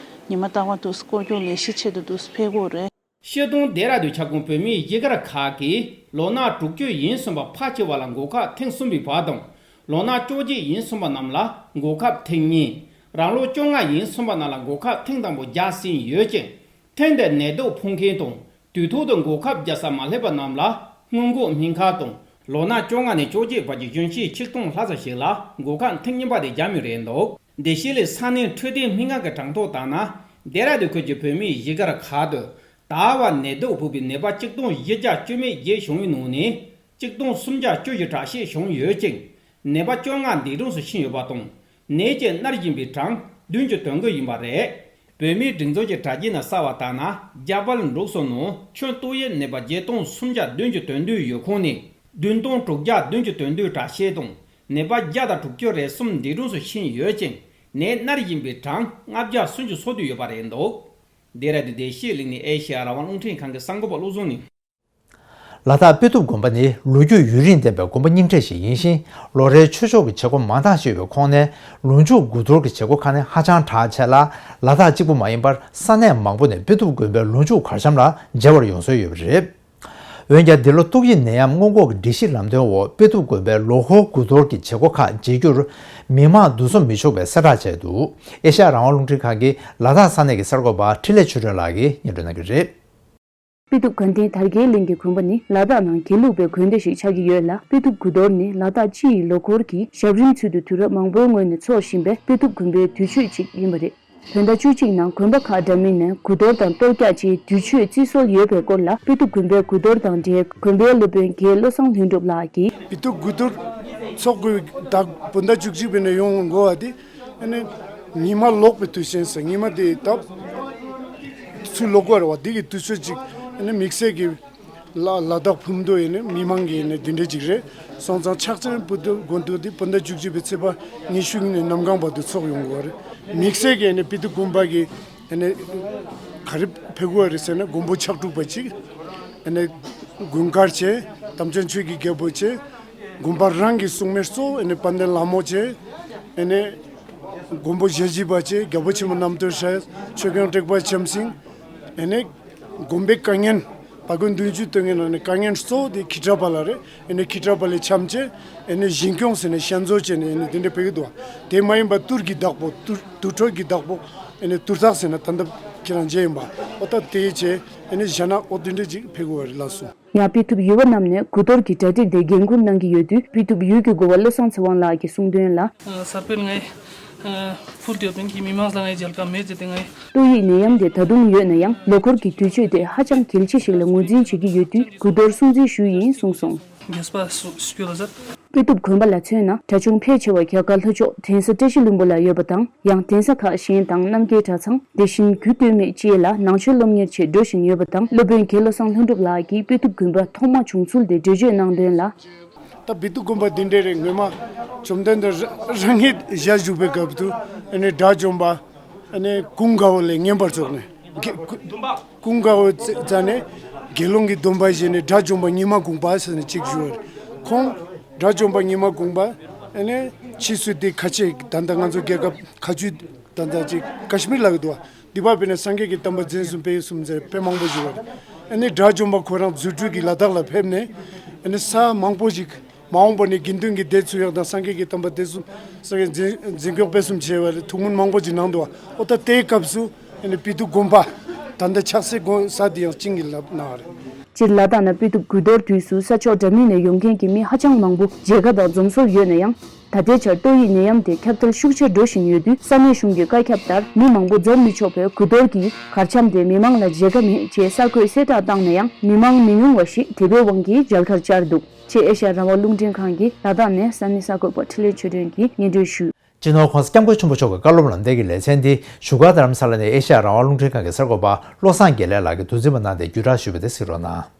ཉི་མ་རྟག་པར་འདུག་སྐོར་སྐྱོད་ལས་གཞི་ཆེད་དུ་འདུག་ཕེབས་ཀྱི་ཡོད་རེད། སྤྱིར་བཏང་ལྡེ་ར་ལྡུན་ཁྱབ་ཁོངས་བོད་མིའི་གཞིས་སྒར་ཁག་གིས་ལོ་ན་དྲུག་ཅུ་ཡན་གསུམ་པ་ཕལ་ཆེ་བ་ལ་འགོག་ཁབ་ཐེངས་གསུམ་པའི་བར་དང་། ལོ་ན་བཅོ་བརྒྱད་ཡན་གསུམ་པ་རྣམས་ལ་འགོག་ཁབ་ཐེངས་གཉིས། རང་ལོ་བཅོ་ལྔ་ཡན་གསུམ་པ་རྣམས་ལ་འགོག་ཁབ་ཐེངས་དང་པོ་བརྒྱབ་ཟིན་ཡོད་ཅིང་། ཐེངས་འདིར་ནད་དུག་ཕོག་མཁན་དང་དུས་ཐོག་ཏུ་འགོག་ཁབ་བརྒྱབ་ས་མ་སླེབས་པ་རྣམས་ལ་སྔོན་འགོག་སྨན་ཁབ་དང་། ལོ་ན་བཅོ་ལྔ་ནས་བཅོ་བརྒྱད་བར་གྱི་གཞོན་སྐྱེས་ཆིག་སྟོང་ལྷག་ཙམ་ཞིག་ལ་འགོག་ཁབ་ཐེངས་གཉིས་པ་དེ་བརྒྱབ་མུས་རེད་འདུག་འདི་གཤིས་ལས་ས་གནས་འཕྲོད་བསྟེན་སྨན་ཁང་གི་གྲངས་ཐོ་ལྟར་ན། ལྡེ་ར་ལྡུན་ཁུལ་གྱི་བོད་མིའི་གཞིས་སྒར་ཁག་ཏུ་ད་བར་ནད་དུག་ཕོག་པའི་ནད་པ་གཅིག་སྟོང་བཞི་བརྒྱ་བཅུ་མེད་བརྒྱད་བྱུང་བའི་ནང་ནས། གཅིག་སྟོང་སུམ་བརྒྱ་བཅུ་བཞི་དྲག་སྐྱེད་བྱུང་ཡོད་ཅིང་། ནད་པ་བཅོ་ལྔ་འདས་གྲོངས་སུ་ཕྱིན་ཡོད་པ་དང་། ནད་ཀྱིས་མནར་བཞིན་པའི་གྲངས་བདུན་ཅུ་དོན་དགུ་ཡིན་པ་རེད། བོད་མིའི་སྒྲིག་འཛུགས་ཀྱི་དྲ་རྒྱའི་ནང་གསལ་བ་ལྟར་ན། རྒྱ་བལ་འབྲུག་གསུམ་ནང་ཁྱོན་ཏོག་དབྱིབས་ནད་པ་བརྒྱད་སྟོང་སུམ་བརྒྱ་བདུན་ཅུ་དོན་བདུན་ཡོད་ཁུངས་ནས། བདུན་སྟོང་དྲུག་བརྒྱ་བདུན་ཅུ་དོན་བདུན་དྲག་སྐྱེད་དང་། ནད་པ་བརྒྱ་དང་དྲུག་ཅུ་རེ་གསུམ་འདས་གྲོངས་སུ་ཕྱིན་ཡོད་ཅིང་། ནད་མནར་བཞིན་པའི་གྲངས་ལྔ་བརྒྱ་སུམ་ཅུ་སོ་བདུན་ཡོད་པ་རེད་འདུག་ལྡེ་ར་ལྡུན་བདེ་སྐྱིད་གླིང་ནས་ཨེ་ཤེ་ཡ་རང་དབང་རླུང་འཕྲིན་ཁང་གི་གསར་འགོད་པ་བློ་བཟང་ནས། ལ་དྭགས་དཔེ་ཐུབ་དགོན་པ་ནི་ལོ་རྒྱུས་ཡུན་རིང་ལྡན་པའི་དགོན་པ་རྙིང་གྲས་ཤིག་ཡིན་ཞིང་། ལོ་རེའི་ཆོས་ཕྱོགས་ཀྱི་བྱེད་སྒོ་མང་དག་ཅིག་ཡོད་པའི་ཁོངས་ནས་ལོ་མཇུག་དགུ་གཏོར་གྱི་བྱེད་སྒོ་ཁག་ནི་ཧ་ཅང་གྲགས་ཆེ་ལ། ལ་དྭགས་གཅིག་པུ་མ་ཡིན་པར་ས་གནས་མང་པོ་ནས་དཔེ་ཐུབ་དགོན་པའི་ལོ་མཇུག་གར་འཆམ་ལ་མཇལ་བར་ཡོང་སྲོལ་ཡོད་པ་རེད། འོན་ཀྱང་འདི་ལོ་ཏོག་དབྱིབས་ནད་ཡམས་སྔོན་འགོག་གི་སྒྲིག་གཞི་ལམ་སྟོན་འོག་དཔེ་ཐུབ་དགོན་པའི་ལོ་འཁོར་དགུ་གཏོར་གྱི་བྱེད་སྒོ་ཁག་མཇལ་རྒྱུར་མི་མང་འདུ་འཛོམས་མི་བྱུང་བའི་གསལ་བསྒྲགས་བྱས་འདུག་ཨེ་ཤ་ཡ་རང་དབང་རླུང་འཕྲིན་ཁང་གི་ལ་དྭགས་ས་གནས་ཀྱི་གསར་འགོད་པ་འཕྲིན་ལས་ཆོས་སྒྲོན་ལགས་ཀྱིས་སྙན་སྒྲོན་གནང་གི་རེད། དཔེ་ཐུབ་དགའ་ལྡན་དར་རྒྱས་གླིང་གི་དགོན་པ་ནི་ལ་དྭགས་ནང་དགེ་ལུགས་པའི་དགོན་སྡེ་ཞིག་ཆགས་ཀྱི་ཡོད་ལ། དཔེ་ཐུབ་དགུ་གཏོར་ནི་ལ་དྭགས་སྤྱི་ཡི་ལོ་འཁོར་གྱི་ཞབས་རིམ་ཚུལ་དུ་དུས་རབས་མང་པོའི་སྔོན་ནས་འཚོགས་བཞིན་པའི་དཔེ་ཐུབ་དགོན་པའི་དུས་མཆོད་ཅིག་ཡིན་པ་རེད། བོད་ཟླ་བཅུ་གཅིག་ནང་དགོན་པ་ཁག་འདྲ་མིན་ནས་དགུ་གཏོར་དང་གཏོར་རྒྱག་བཅས་དུས་མཆོད་བརྩི་སྲོལ་ཡོད་པའི་སྐོར་ལ། དཔེ་ཐུབ་དགོན་པའི་དགུ་གཏོར་དང་འབྲེལ་དགོན་པའི་སློབ་དཔོན་རྒན་བློ་བཟང་ལྷུན་གྲུབ་ལགས་ཀྱིས། དཔེ་ཐུབ་དགུ་གཏོར་འཚོགས་དགོས་ད་བོད་ཟླ་བཅུ་གཅིག་པའི་ནས་ཡོང་དགོས་པ་དེ། ཨ་ནི་ཉི་མ་ལོག་པའི་དུས་ཆེན་ཟེར། ཉི་མ་དེ་ད་ཚུར་ལོག་དགོས་རེད་བ། དེ་གི་དུས་ཚོད་ཅིག་ཨ་ནི་དམིགས་བསལ་གྱི་ལ་ལ་དྭགས་ཕུ་མདོ་ཡིན་ནི་མི་མང་གི་ཡིན་ནི་དེ་འདྲ་ཅིག་རེད། སོང་ཙང་ཕྱག་ཆེན་དཔེ་ཐུབ་དགོན་དུ་དེ་བོད་ཟླ་བཅུ་གཅིག་པའི་ཚེས་པ་ཉི་ཤུ་ཉིན་ནས་གནམ་གང་བར་དུ་འཚོགས་ཡོང་དགོས་རེད། དམིགས་བསལ་གྱི་ཨ་ནི་དཔེ་ཐུབ་དགོན་པ་གི་ཨ་ནི་ག་རེ་ཕེབས་དགོས་རེད་ཟེར་ན། མགོན་པོ་ཕྱག་དྲུག་པ་ཅིག་ཨ་ནི་དགུན་དཀར་བྱས། དམ་ཅན་ཆོས་ཀྱི་རྒྱལ་པོ་བྱས། དགོན་པ་རང་གི་སྲུང་མའི་གཙོ་བོ་ཨ་ནི་དཔལ་ལྡན་ལྷ་མོ་བྱས། ཨ་ནི་མགོན་པོ་ཞལ་བཞི་པ་བྱས། རྒྱལ་པོ་ཆེན་པོ་རྣམ་ཐོས་སྲས། ཆོས་སྐྱོང་དྲེགས་པ་འཆམ་སྲིང་། ཨ་ནི་དགོན་པའི་དཀའ་ངལ་བ་དགོན་བདུན་ཅུ་དོན་ལྔའི་ནང་ནས་དཀའ་ངལ་གཙོ་བོ་དེ་ཁྱི་ཁྲ་པ་ལ་རེད། ཨ་ནི་ཁྱི་ཁྲ་པ་ལ་འཆམ་བྱས། ཨ་ནི་ཞིང་སྐྱོང་ཟེར་ནས་ཞལ་འཛོམས་བྱས་ནས་ཨ་ནི་དེ་འདྲ་ཕེབས་ཀྱི་འདུག་དེ་མ་ཡིན་པ་དུར་གྱི་བདག་པོ། དུར་དུར་ཁྲོད་ཀྱི་བདག་པོ། ཨ་ནི་དུར་བདག་ཟེར་ན་ད་ལྟ་ཁྱེད་རང་མཇལ་ཡིན་པ། ཨོ་ད་དེ་བྱས། ཨ་ནི་ཞྭ་ནག་ཨོ་དེ་འདྲ་ཅིག་ཕེབས་ཀྱི་ཡོད་རེད་ལགས་སོ། ཡང་དཔེ་ཐུབ་ཡུལ་བ་རྣམས་ནས་དགུ་གཏོར་གྱི་གྲ་སྒྲིག་དེ་འགན་འཁུར་གནང་གི་ཡོད་དུས། དཔེ་ཐུབ་ཡུལ་གྱི་འགོ་བ་བློ་བཟང་ཚེ་དབང་ལགས་ཀྱིས་གསུངས་དོན་ལ། གསར་སྤེལ་ངའི་ཕུལ་དེ་བ་དོན་གྱི་མི་མང་ལ་ངའི་མཇལ་ཁ་མེད་ཟེར་ཏེ་ངའི། ཏོག་དབྱིབས་ནད་ཡམས་དེ་ད་དུང་ཡོད་ན་ཡང་། ལོ་འཁོར་གྱི་དུས་ཚོད་དེ་ཧ་ཅང་གལ་ཆེ་ཞིག་ལ་ངོས་འཛིན་བྱེད་ཀྱི་ཡོད་དུས། དགུ་གཏོར་སྲུང་བརྩི་ཞུས་ཡིན་གསུངས་སོང་། རྒྱས་པ་སུ་སྐྱོ་ལ་ཟེར། དཔེ་གཏུབ་དགོན་པ་ལ་མཚོན་ན། གྲྭ་ཆུང་ཕལ་ཆེ་བ་རྒྱ་གར་ལྷོ་ཕྱོགས་གདན་ས་བཀྲ་ཤིས་ལྷུན་པོ་ལ་ཡོད་པ་དང་། ཡང་གདན་ས་ཁག་གཞན་དང་རྣམ་རྒྱལ་གྲྭ་ཚང་། དེ་བཞིན་རྒྱུད་སྟོད་སྨད་བཅས་ལ་ནང་ཆོས་སློབ་གཉེར་ཆེད་འགྲོ་བཞིན་ཡོད་པ་དང་། སློབ་དཔོན་དགེ་བློ་བཟང་ལྷུན་གྲུབ་ལགས་ཀྱིས་དཔེ་གཏུབ་དགོན་པ་ཐོག་མ་བྱུང་ཚུལ་དེ་འགྲེལ་བརྗོད་གནང་དོན་ལ། ད་དཔེ་གཏུབ་དགོན་པ་འདི་འདྲ་རེད། ངོ་མ་བཅོམ་ལྡན་འདས་རང་ངེད་ཞལ་བཞུགས་པའི་སྐབས་སུ་ཨ་ནི་དགྲ་བཅོམ་པ། ཨ་ནི་ཀུན་དགའ་བོ་ལས་ངན་པར་རྫོགས་ནས། ཀུན་དགའ་བོ་རྩ་ནས་དགེ་སློང་གི་སྡོམ་པ་བཞེས་ནས་དགྲ་བཅོམ་པ་ཉི་མ་གུང་པ་ཟེར་ནས་གཅིག་བཞུགས་པ་རེད། ཁོང་དགྲ་བཅོམ་པ་ཉི་མ་གུང་པ། ཨ་ནི་ཕྱིས་སུ་དེ་ཁ་ཆེ་ད་ལྟ་ང་ཚོ་རྒྱལ་ཁབ་ཁ་ཆུ་ད་ལྟ་ཅིག་ཀ་ཤི་མིར་ལབ་ཀྱི་འདུག་བ། འདི་པ་བས་ན་སངས་རྒྱས་ཀྱི་བསྟན་པ་འཛིན་གསུམ་སྤེལ་གསུམ་ཟེར་དཔེ་མང་པོ་ཞིག་ཡོད་རེད། ཨ་ནི་དགྲ་བཅོམ་པ་ཁོ་རང་རྫུ་འཕྲུལ་གྱིས་ལ་དྭགས་ལ་ཕེབས་ནས། ཨ་ནི་ས་མང་པོ་ཞིག་མ་འོངས་པ་ནས་དགེ་འདུན་གྱི་སྡེ་ཚུགས་ཡག་དང་སངས་རྒྱས་ཀྱི་བསྟན་པ་དེ་གསུམ་སངས་རྒྱས་འཛིན་འཛིན་སྐྱོང་སྤེལ་གསུམ་བྱས་པ་རེད། ཐུགས་སྨོན་མང་པོ་ཞིག་གནང་འདུག་བ། ཨོ་ད་དེའི་སྐབས་སུ་ཨ་ནི་དཔེ་གཏུབ་དགོན་པ་ད་ལྟ་ཆགས་སའི་དགོན་ས་དེ་ཡང་བཅིངས་ཀྱིས་ལབ་གནང་བ་རེད། སྤྱིར་ལ་དྭགས་ན་དཔེ་གཏུབ་དགོས་གཏོར་དུས་སུ་ས་ཕྱོགས་འདྲ་མིན་ནས་ཡོང་མཁན་གྱི་མི་ཧ་ཅང་མང་པོ་མཇལ་ཁ་དང་འཛོམས་སོར་ཡོད་ན་ཡང་། ད་ལྟའི་ཆར་ཏོག་དབྱིབས་ནད་ཡམས་དེ་ཁྱབ་གདལ་ཤུགས་ཆེར་འགྲོ་བཞིན་ཡོད་དུས། ས་གནས་གཞུང་གི་བཀའ་ཁྱབ་ལྟར་མི་མང་པོ་འཛོམས་མི་ཆོག་པའི་དགོས་གཏོར་གྱིས་གར་འཆམ་དེ་མི་མང་ལ་མཇལ་ཁ་མེད་ཅེས་གསར་འགོད་གསལ་བསྒྲགས་བཏང་ན་ཡང་། མི་མང་མི་ཉུང་བ་ཞིག་དེ་འབྲེལ་དབང་གིས་མཇལ་ཁར་བཅར་འདུག་ཅེས་ཨེ་ཤ་ཡ་རང་དབང་རླུང་འཕྲིན་ཁང་གིས་ལ་དྭགས་ནས་ས་གནས་གསར་འགོད་པ་འཕྲིན་ལས་ཆོས་སྒྲོན་གྱིས་སྙན་སྒྲོན་ཞུས། སྤྱི་ནོར་༸གོང་ས་༸སྐྱབས་མགོན་ཆེན་པོ་མཆོག་གི་བཀའ་སློབ་ལམ་སྟོན་གྱི་ལེ་ཚན་འདི་བཞུགས་སྒར་རྡ་རམ་ས་ལ་ནས་ཨེ་ཤ་ཡ་རང་དབང་རླུང་འཕྲིན་ཁང་གི་གསར་འགོད་པ་བློ་བཟང་དགེ་ལེགས་ལགས་ཀྱིས་མདོ་འཛིན་པ་གནང་སྟེ་བརྒྱུད་བསྒྲགས་ཞུས་པ་དེ་གཟིགས་རོགས་གནང་།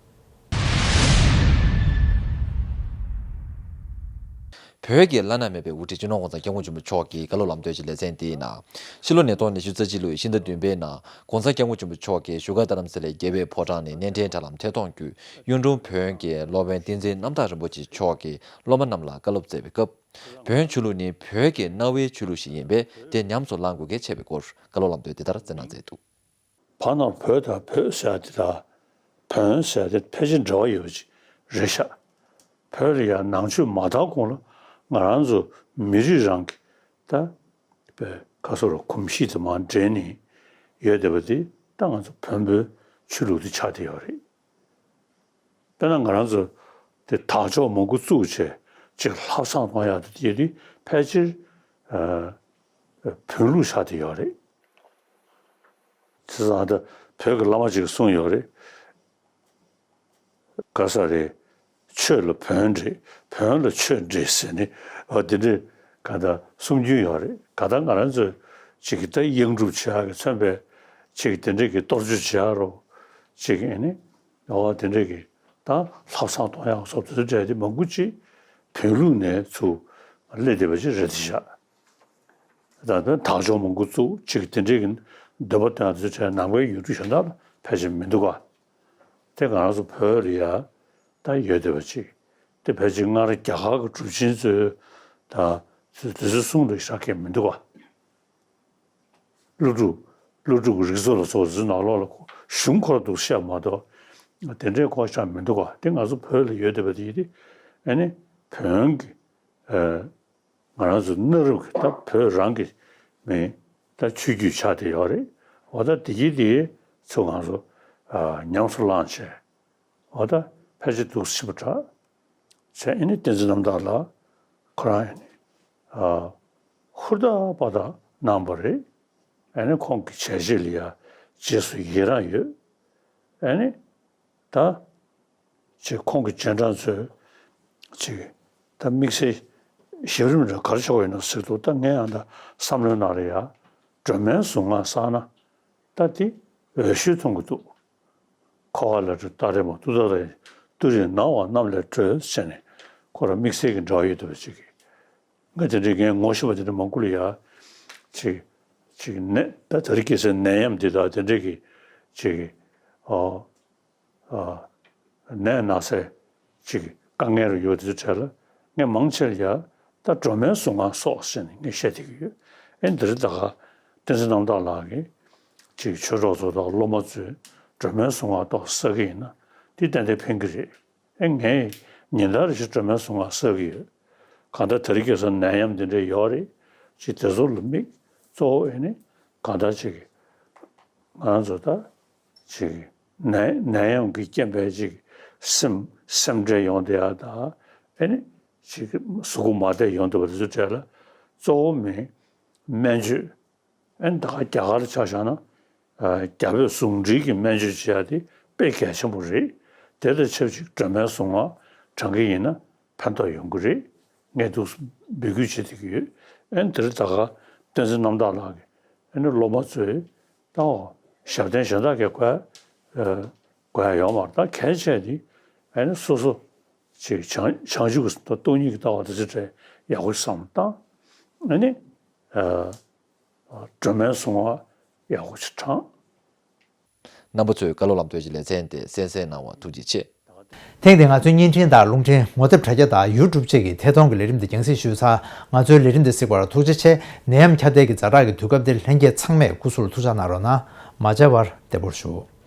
བོད་ཀྱི་བླ་ན་མེད་པའི་དབུ་ཁྲིད་སྤྱི་ནོར་༸གོང་ས་༸སྐྱབས་མགོན་ཆེན་པོ་མཆོག་གི་བཀའ་སློབ་ལམ་སྟོན་གྱི་ལེ་ཚན་དེའི་ནང་། ཕྱི་ལོ་ཉིས་སྟོང་ཉི་ཤུ་རྩ་གཅིག་ལོའི་ཕྱི་ཟླ་བདུན་པའི་ནང་༸གོང་ས་༸སྐྱབས་མགོན་ཆེན་པོ་མཆོག་གིས་བཞུགས་སྒར་རྡ་རམ་ས་ལའི་རྒྱལ་བའི་ཕོ་བྲང་ནས་སྣེ་འདྲེན་དྲ་ལམ་ཐད་གཏོང་བརྒྱུད། གཡུང་དྲུང་བོན་གྱི་སློབ་དཔོན་བསྟན་འཛིན་རྣམ་དག་རིན་པོ་ཆེ་མཆོག་གིས་སློབ་མ་རྣམས་ལ་བཀའ་སློབ་སྩལ་བའི་སྐབས། བོན་ཆོས་ལུགས་ནི་བོད་ཀྱི་གནའ་བོའི་ཆོས་ལུགས་ཤིག་ཡིན་པས། དེ་ཉམས་སུ་བླང་དགོས་གལ་ཆེ་བའི་སྐོར་བཀའ་སློབ་ལམ་སྟོན་འདི་ལྟར་སྩལ་གནང་མཛད་འདུག། བར་ན་བོད་དང་བོད་ཟེར་ཡ་དེ་དང་བོན་ཟེར་ཡ་དེ་ཕལ་ཆེར་འབྲེལ་བ་ཡོད་པ་ཅིག་རེད་ཤག། བོད་ལ་ཡང་ནང་ཆོས་མ་དར་གོང་ལ་ང་རང་ཚོ་མི་རིགས་རང་གི་ད་བོད་ཁ་སོ་རུ་གོམས་གཤིས་དེ་མར་འདྲེས་ནས་ཡོད་བསྡད་པ་དེ་ད་ང་ཚོ་བོན་པོའི་ཆོས་ལུགས་དེ་ཆགས་བསྡད་ཡོད་རེད། དཔེར་ན་ང་རང་ཚོ་དེ་དར་ལྕོག་མང་པོ་བཙུགས་བྱས་ཅིག་ལྷ་བསང་གཏོང་ཡག་དེ་དེ་ཕལ་ཆེར་ཨ་བོན་ལུགས་ཆགས་བསྡད་ཡོད་རེད། དེ་ཙང་ད་བོད་ཀྱི་བླ་མ་ཅིག་གིས་གསུངས་ཡོད་རེད། ག་ས་རེད། ཆོས་ལ་བོན་འདྲེས། བོན་ལ་ཆོས་འདྲེས་ཟེར་ནས་འོ་དེ་འདྲས་ག་ད་གསུང་རྒྱུན་ཡོད་རེད། ག་ད་ང་རང་ཚོས་ཅིག་གི་ད་གཡང་སྒྲུབ་བྱེད་ཡག་གི་མཚོན་པའི་ཅིག་གི་དེ་འདྲས་ཀྱི་གཏོར་བཅོས་བྱེད་ཡག་རོ། ཅིག་གི་ཨ་ནི་འོ་དེ་འདྲས་ཀྱི་ད་ལྷ་བསང་གཏོང་ཡག་སོགས་དེ་ཚོ་འདྲ་དེ་མང་པོ་ཅིག་བོན་ལུགས་ནས་ཚུར་སླེབས་བསྡད་པ་ཅིག་རེད་དེ་བཞག། ད་ལྟ་དར་ལྕོག་མང་པོ་བཙུགས་ཅིག་དེ་འདྲའི་གི་འདོད་པ་དང་དེ་ཚོ་བྱས་ནང་པའི་ཡུལ་གྲུ་གཞན་དག་ལ་ཕལ་ཆེར་མི་འདུག་ག། དེ་ང་རང་ཚོ་བོད་ལ་ཡ་ད་ཡོད་བསྡད་པ་ཅིག་དེ་ཕལ་ཆེར་སྔར་རྒྱ་གར་གྱི་གྲུབ་ཆེན་ཚོའི་ད་དེ་ཚོའི་གསུང་ལ་ཤག་མཁན་མི་འདུག་ག། ཀླུ་སྒྲུབ། ཀླུ་སྒྲུབ་ཀྱི་རིགས་ཚོགས་ལ་སོགས་དེ་ཚོའི་ནང་ལོགས་ལ་གཞུང་ཁོ་རང་འདུག་བཤད་མ་གཏོགས་དེ་འདྲའི་སྐོར་ཤག་མི་འདུག་ག། དེ་ང་ཚོ་བོད་ལ་ཡོད་བསྡད་པ་དེ་ཡིན་དེ་ཨ་ནི་བོན་གྱི་ཨ། ང་རང་ཚོ་གནའ་རབས་ཀྱི་ད་བོད་རང་གི་མིང་ད་ཆོས་བརྒྱུད་ཆགས་བསྡད་ཡོད་རེད། འོ་ད་དེ་གི་དེ་ཚོ་ང་ཚོ་ཨ་ཉམས་སུ་བླངས་བྱས། འོ་ད་ཕལ་ཆེར་འདུག་སེ་ཕྱིན་པ་འདྲ་བྱས། ཨ་ནི་བསྟན་འཛིན་རྣམ་དག་ལགས་ཁོ་རང་ཨ་ནི་ཨ་ཧུར་ཐག་པ་ཐག་གནང་བ་རེད། ཨ་ནི་ཁོང་གི་བྱས་རྗེས་ལ་ཡ་རྗེས་སུ་ཡི་རང་ཡོད། ཨ་ནི་ད། ཅིག་ཁོང་གི་རྗེས་འབྲང་ཚོས་ཅིག་ད་དམིགས་བསལ་ཞབས་རིམ་འདྲ་ག་རེ་ཆགས་ཡོད་ན་ཟེར་འདུག། ད་ངས་ཡང་ད་བསམ་བློའི་ནང་ལ་ཡ་སྒྲོལ་མའི་གཟུངས་སྔགས་བསགས་ན་ད་དེ་འོས་ཤོས་མཐོང་གི་འདུག། འཁོར་བ་ལས་སྒྲོལ་ཏཱ་རེ་མ་ཏུཏྟཱ་རེ། ཏུ་རེ་ན་བ་རྣམས་ལས་སྒྲོལ་ཟེར་ནས་ཁོ་རང་དམིགས་བསལ་གྱི་འབྲེལ་བ་ཡོད་འདུག་པ་ཅིག་གིས། ང་དེ་འདྲའི་ངས་ངོ་ཤེས་པ་དེ་འདྲ་མང་པོ་ལ་ཡ་ཅིག་ཅིག་ནད་ད་དེ་རིང་ཁ་སང་ནད་ཡམས་འདི་དག་དེ་འདྲའི་གི་ཅིག་ཨོ། ནད་ན་ཚ་ཅིག་དཀའ་ངལ་རུ་ཡོད་དུས་གྲས་ལ་ངས་མང་ཆེ་ལ་ཡ་ད་སྒྲོལ་མའི་གཟུངས་སྔགས་སོགས་ཟེར་ནས་ངས་བཤད་བསྡད་ཀྱི་ཡོད། ཨེ་འདིར་ད་ག་བསྟན་འཛིན་རྣམ་དག་ལགས་ཀྱིས་ཅིག་ཆོས་གྲོགས་ཚོ་དང་སློབ་མ་ཚོས་སྒྲོལ་མའི་གཟུངས་སྔགས་ཏོག་བསགས་ཀྱི་ཡིན་ན་དེ་ཏན་ཏན་ཕན་གྱི་རེད། ཨེ་ངས་ཉིན་ལྟར་ཞིག་སྒྲོལ་མའི་གཟུངས་སྔགས་བསགས་ཀྱི་ཡོད། གང་ལྟར་དེ་རིང་ཁ་སང་ནད་ཡམས་འདི་འདྲ་ཡོད་རེད། ཅིག་དེ་ཚོ་ལ་དམིགས་གཙོ་བོ་ཨེ་ནི་གང་ལྟར་ཅིག་ང་རང་ཚོ་ད། ཅིག་ནད་ནད་ཡམས་ཀྱི་རྐྱེན་པས་ཅིག་སེམས་སེམས་ཁྲལ་ཡོང་བསྡད་ཡ་དང་ཨེ་ནི་ཅིག་གཟུགས་པོ་མ་བདེ་ཡོང་བསྡད་པ་དེ་ཚོའི་གྲས་ལ་གཙོ་བོ་མིན་སྨན་བཅོས། ཨེ་ནི་ད་ག་རྒྱ་གར་ཆ་བཞག་ན་རྒྱ་བོད་ཟུང་འབྲེལ་གྱི་སྨན་བཅོས་བྱེད་ཡ་དེ་དཔེ་གལ་ཆེན་པོ་རེད། དེ་དང་ཆབས་ཅིག་སྒྲོལ་མའི་གཟུངས་སྔགས་ དྲངས་ཀྱི་ཡིན་ན་ཕན་ཐོགས་ཡོང་གི་རེད། ངས་འདུག་འབོད་སྐུལ་བྱེད་བསྡད་ཀྱི་ཡོད། ཨ་ནི་དེ་རིང་ད་ག་བསྟན་འཛིན་རྣམ་དག་ལགས་ཀྱིས་ཨ་ནི་སློབ་མ་ཚོས་ད་ཞབས་བརྟན་གཞན་དག་གིས་གོ་ཡ་གོ་ཡ་ཡོད་མ་རེད། ད་གལ་ཆེ་དེ་ཨ་ནི་སོ་སོ་ཅིག་བྱང་བྱང་ཆུབ་ཀྱི་སྟོང་ཉིད་ཀྱི་ལྟ་བ་དེ་ཚོ་འདྲ་ཡག་པོ་བསམ་བཏང་། ཨ་ནི་ཨ་སྒྲོལ་མའི་གསུང་བ་ཡག་པོ་ཅིག་དྲངས། རྣམ་པ་ཚོས་བཀའ་སློབ་ལམ་སྟོན་གྱི་ལེ་ཚན་དེ་གསན་གཟིགས་གནང་བར་ཐུགས་རྗེ་ཆེ། ཐེངས་འདིའི་ང་ཚོའི་བརྙན་འཕྲིན་དང་རླུང་འཕྲིན་ངོ་དེབ་དྲ་རྒྱ་དང་ཡུ་ཊུབ་བཅས་ཀྱི་ཐད་གཏོང་གི་ལས་རིམ་འདི་རྒྱང་སྲིང་ཞུས་ཚར། ང་ཚོའི་ལས་རིམ་འདི་གཟིགས་པར་ཐུགས་རྗེ་ཆེ། ནད་ཡམས་ཁྱབ་གདལ་གྱི་ཛ་དྲག་གི་དུས་སྐབས་འདིར་ལྷན་རྒྱས་ཚང་མས་སྐུ་གཟུགས་ལ་ཐུགས་ཅག་གནང་རོགས་གནང་། མ་བརྗེད་པར་བདེ་པོར་བཞུགས།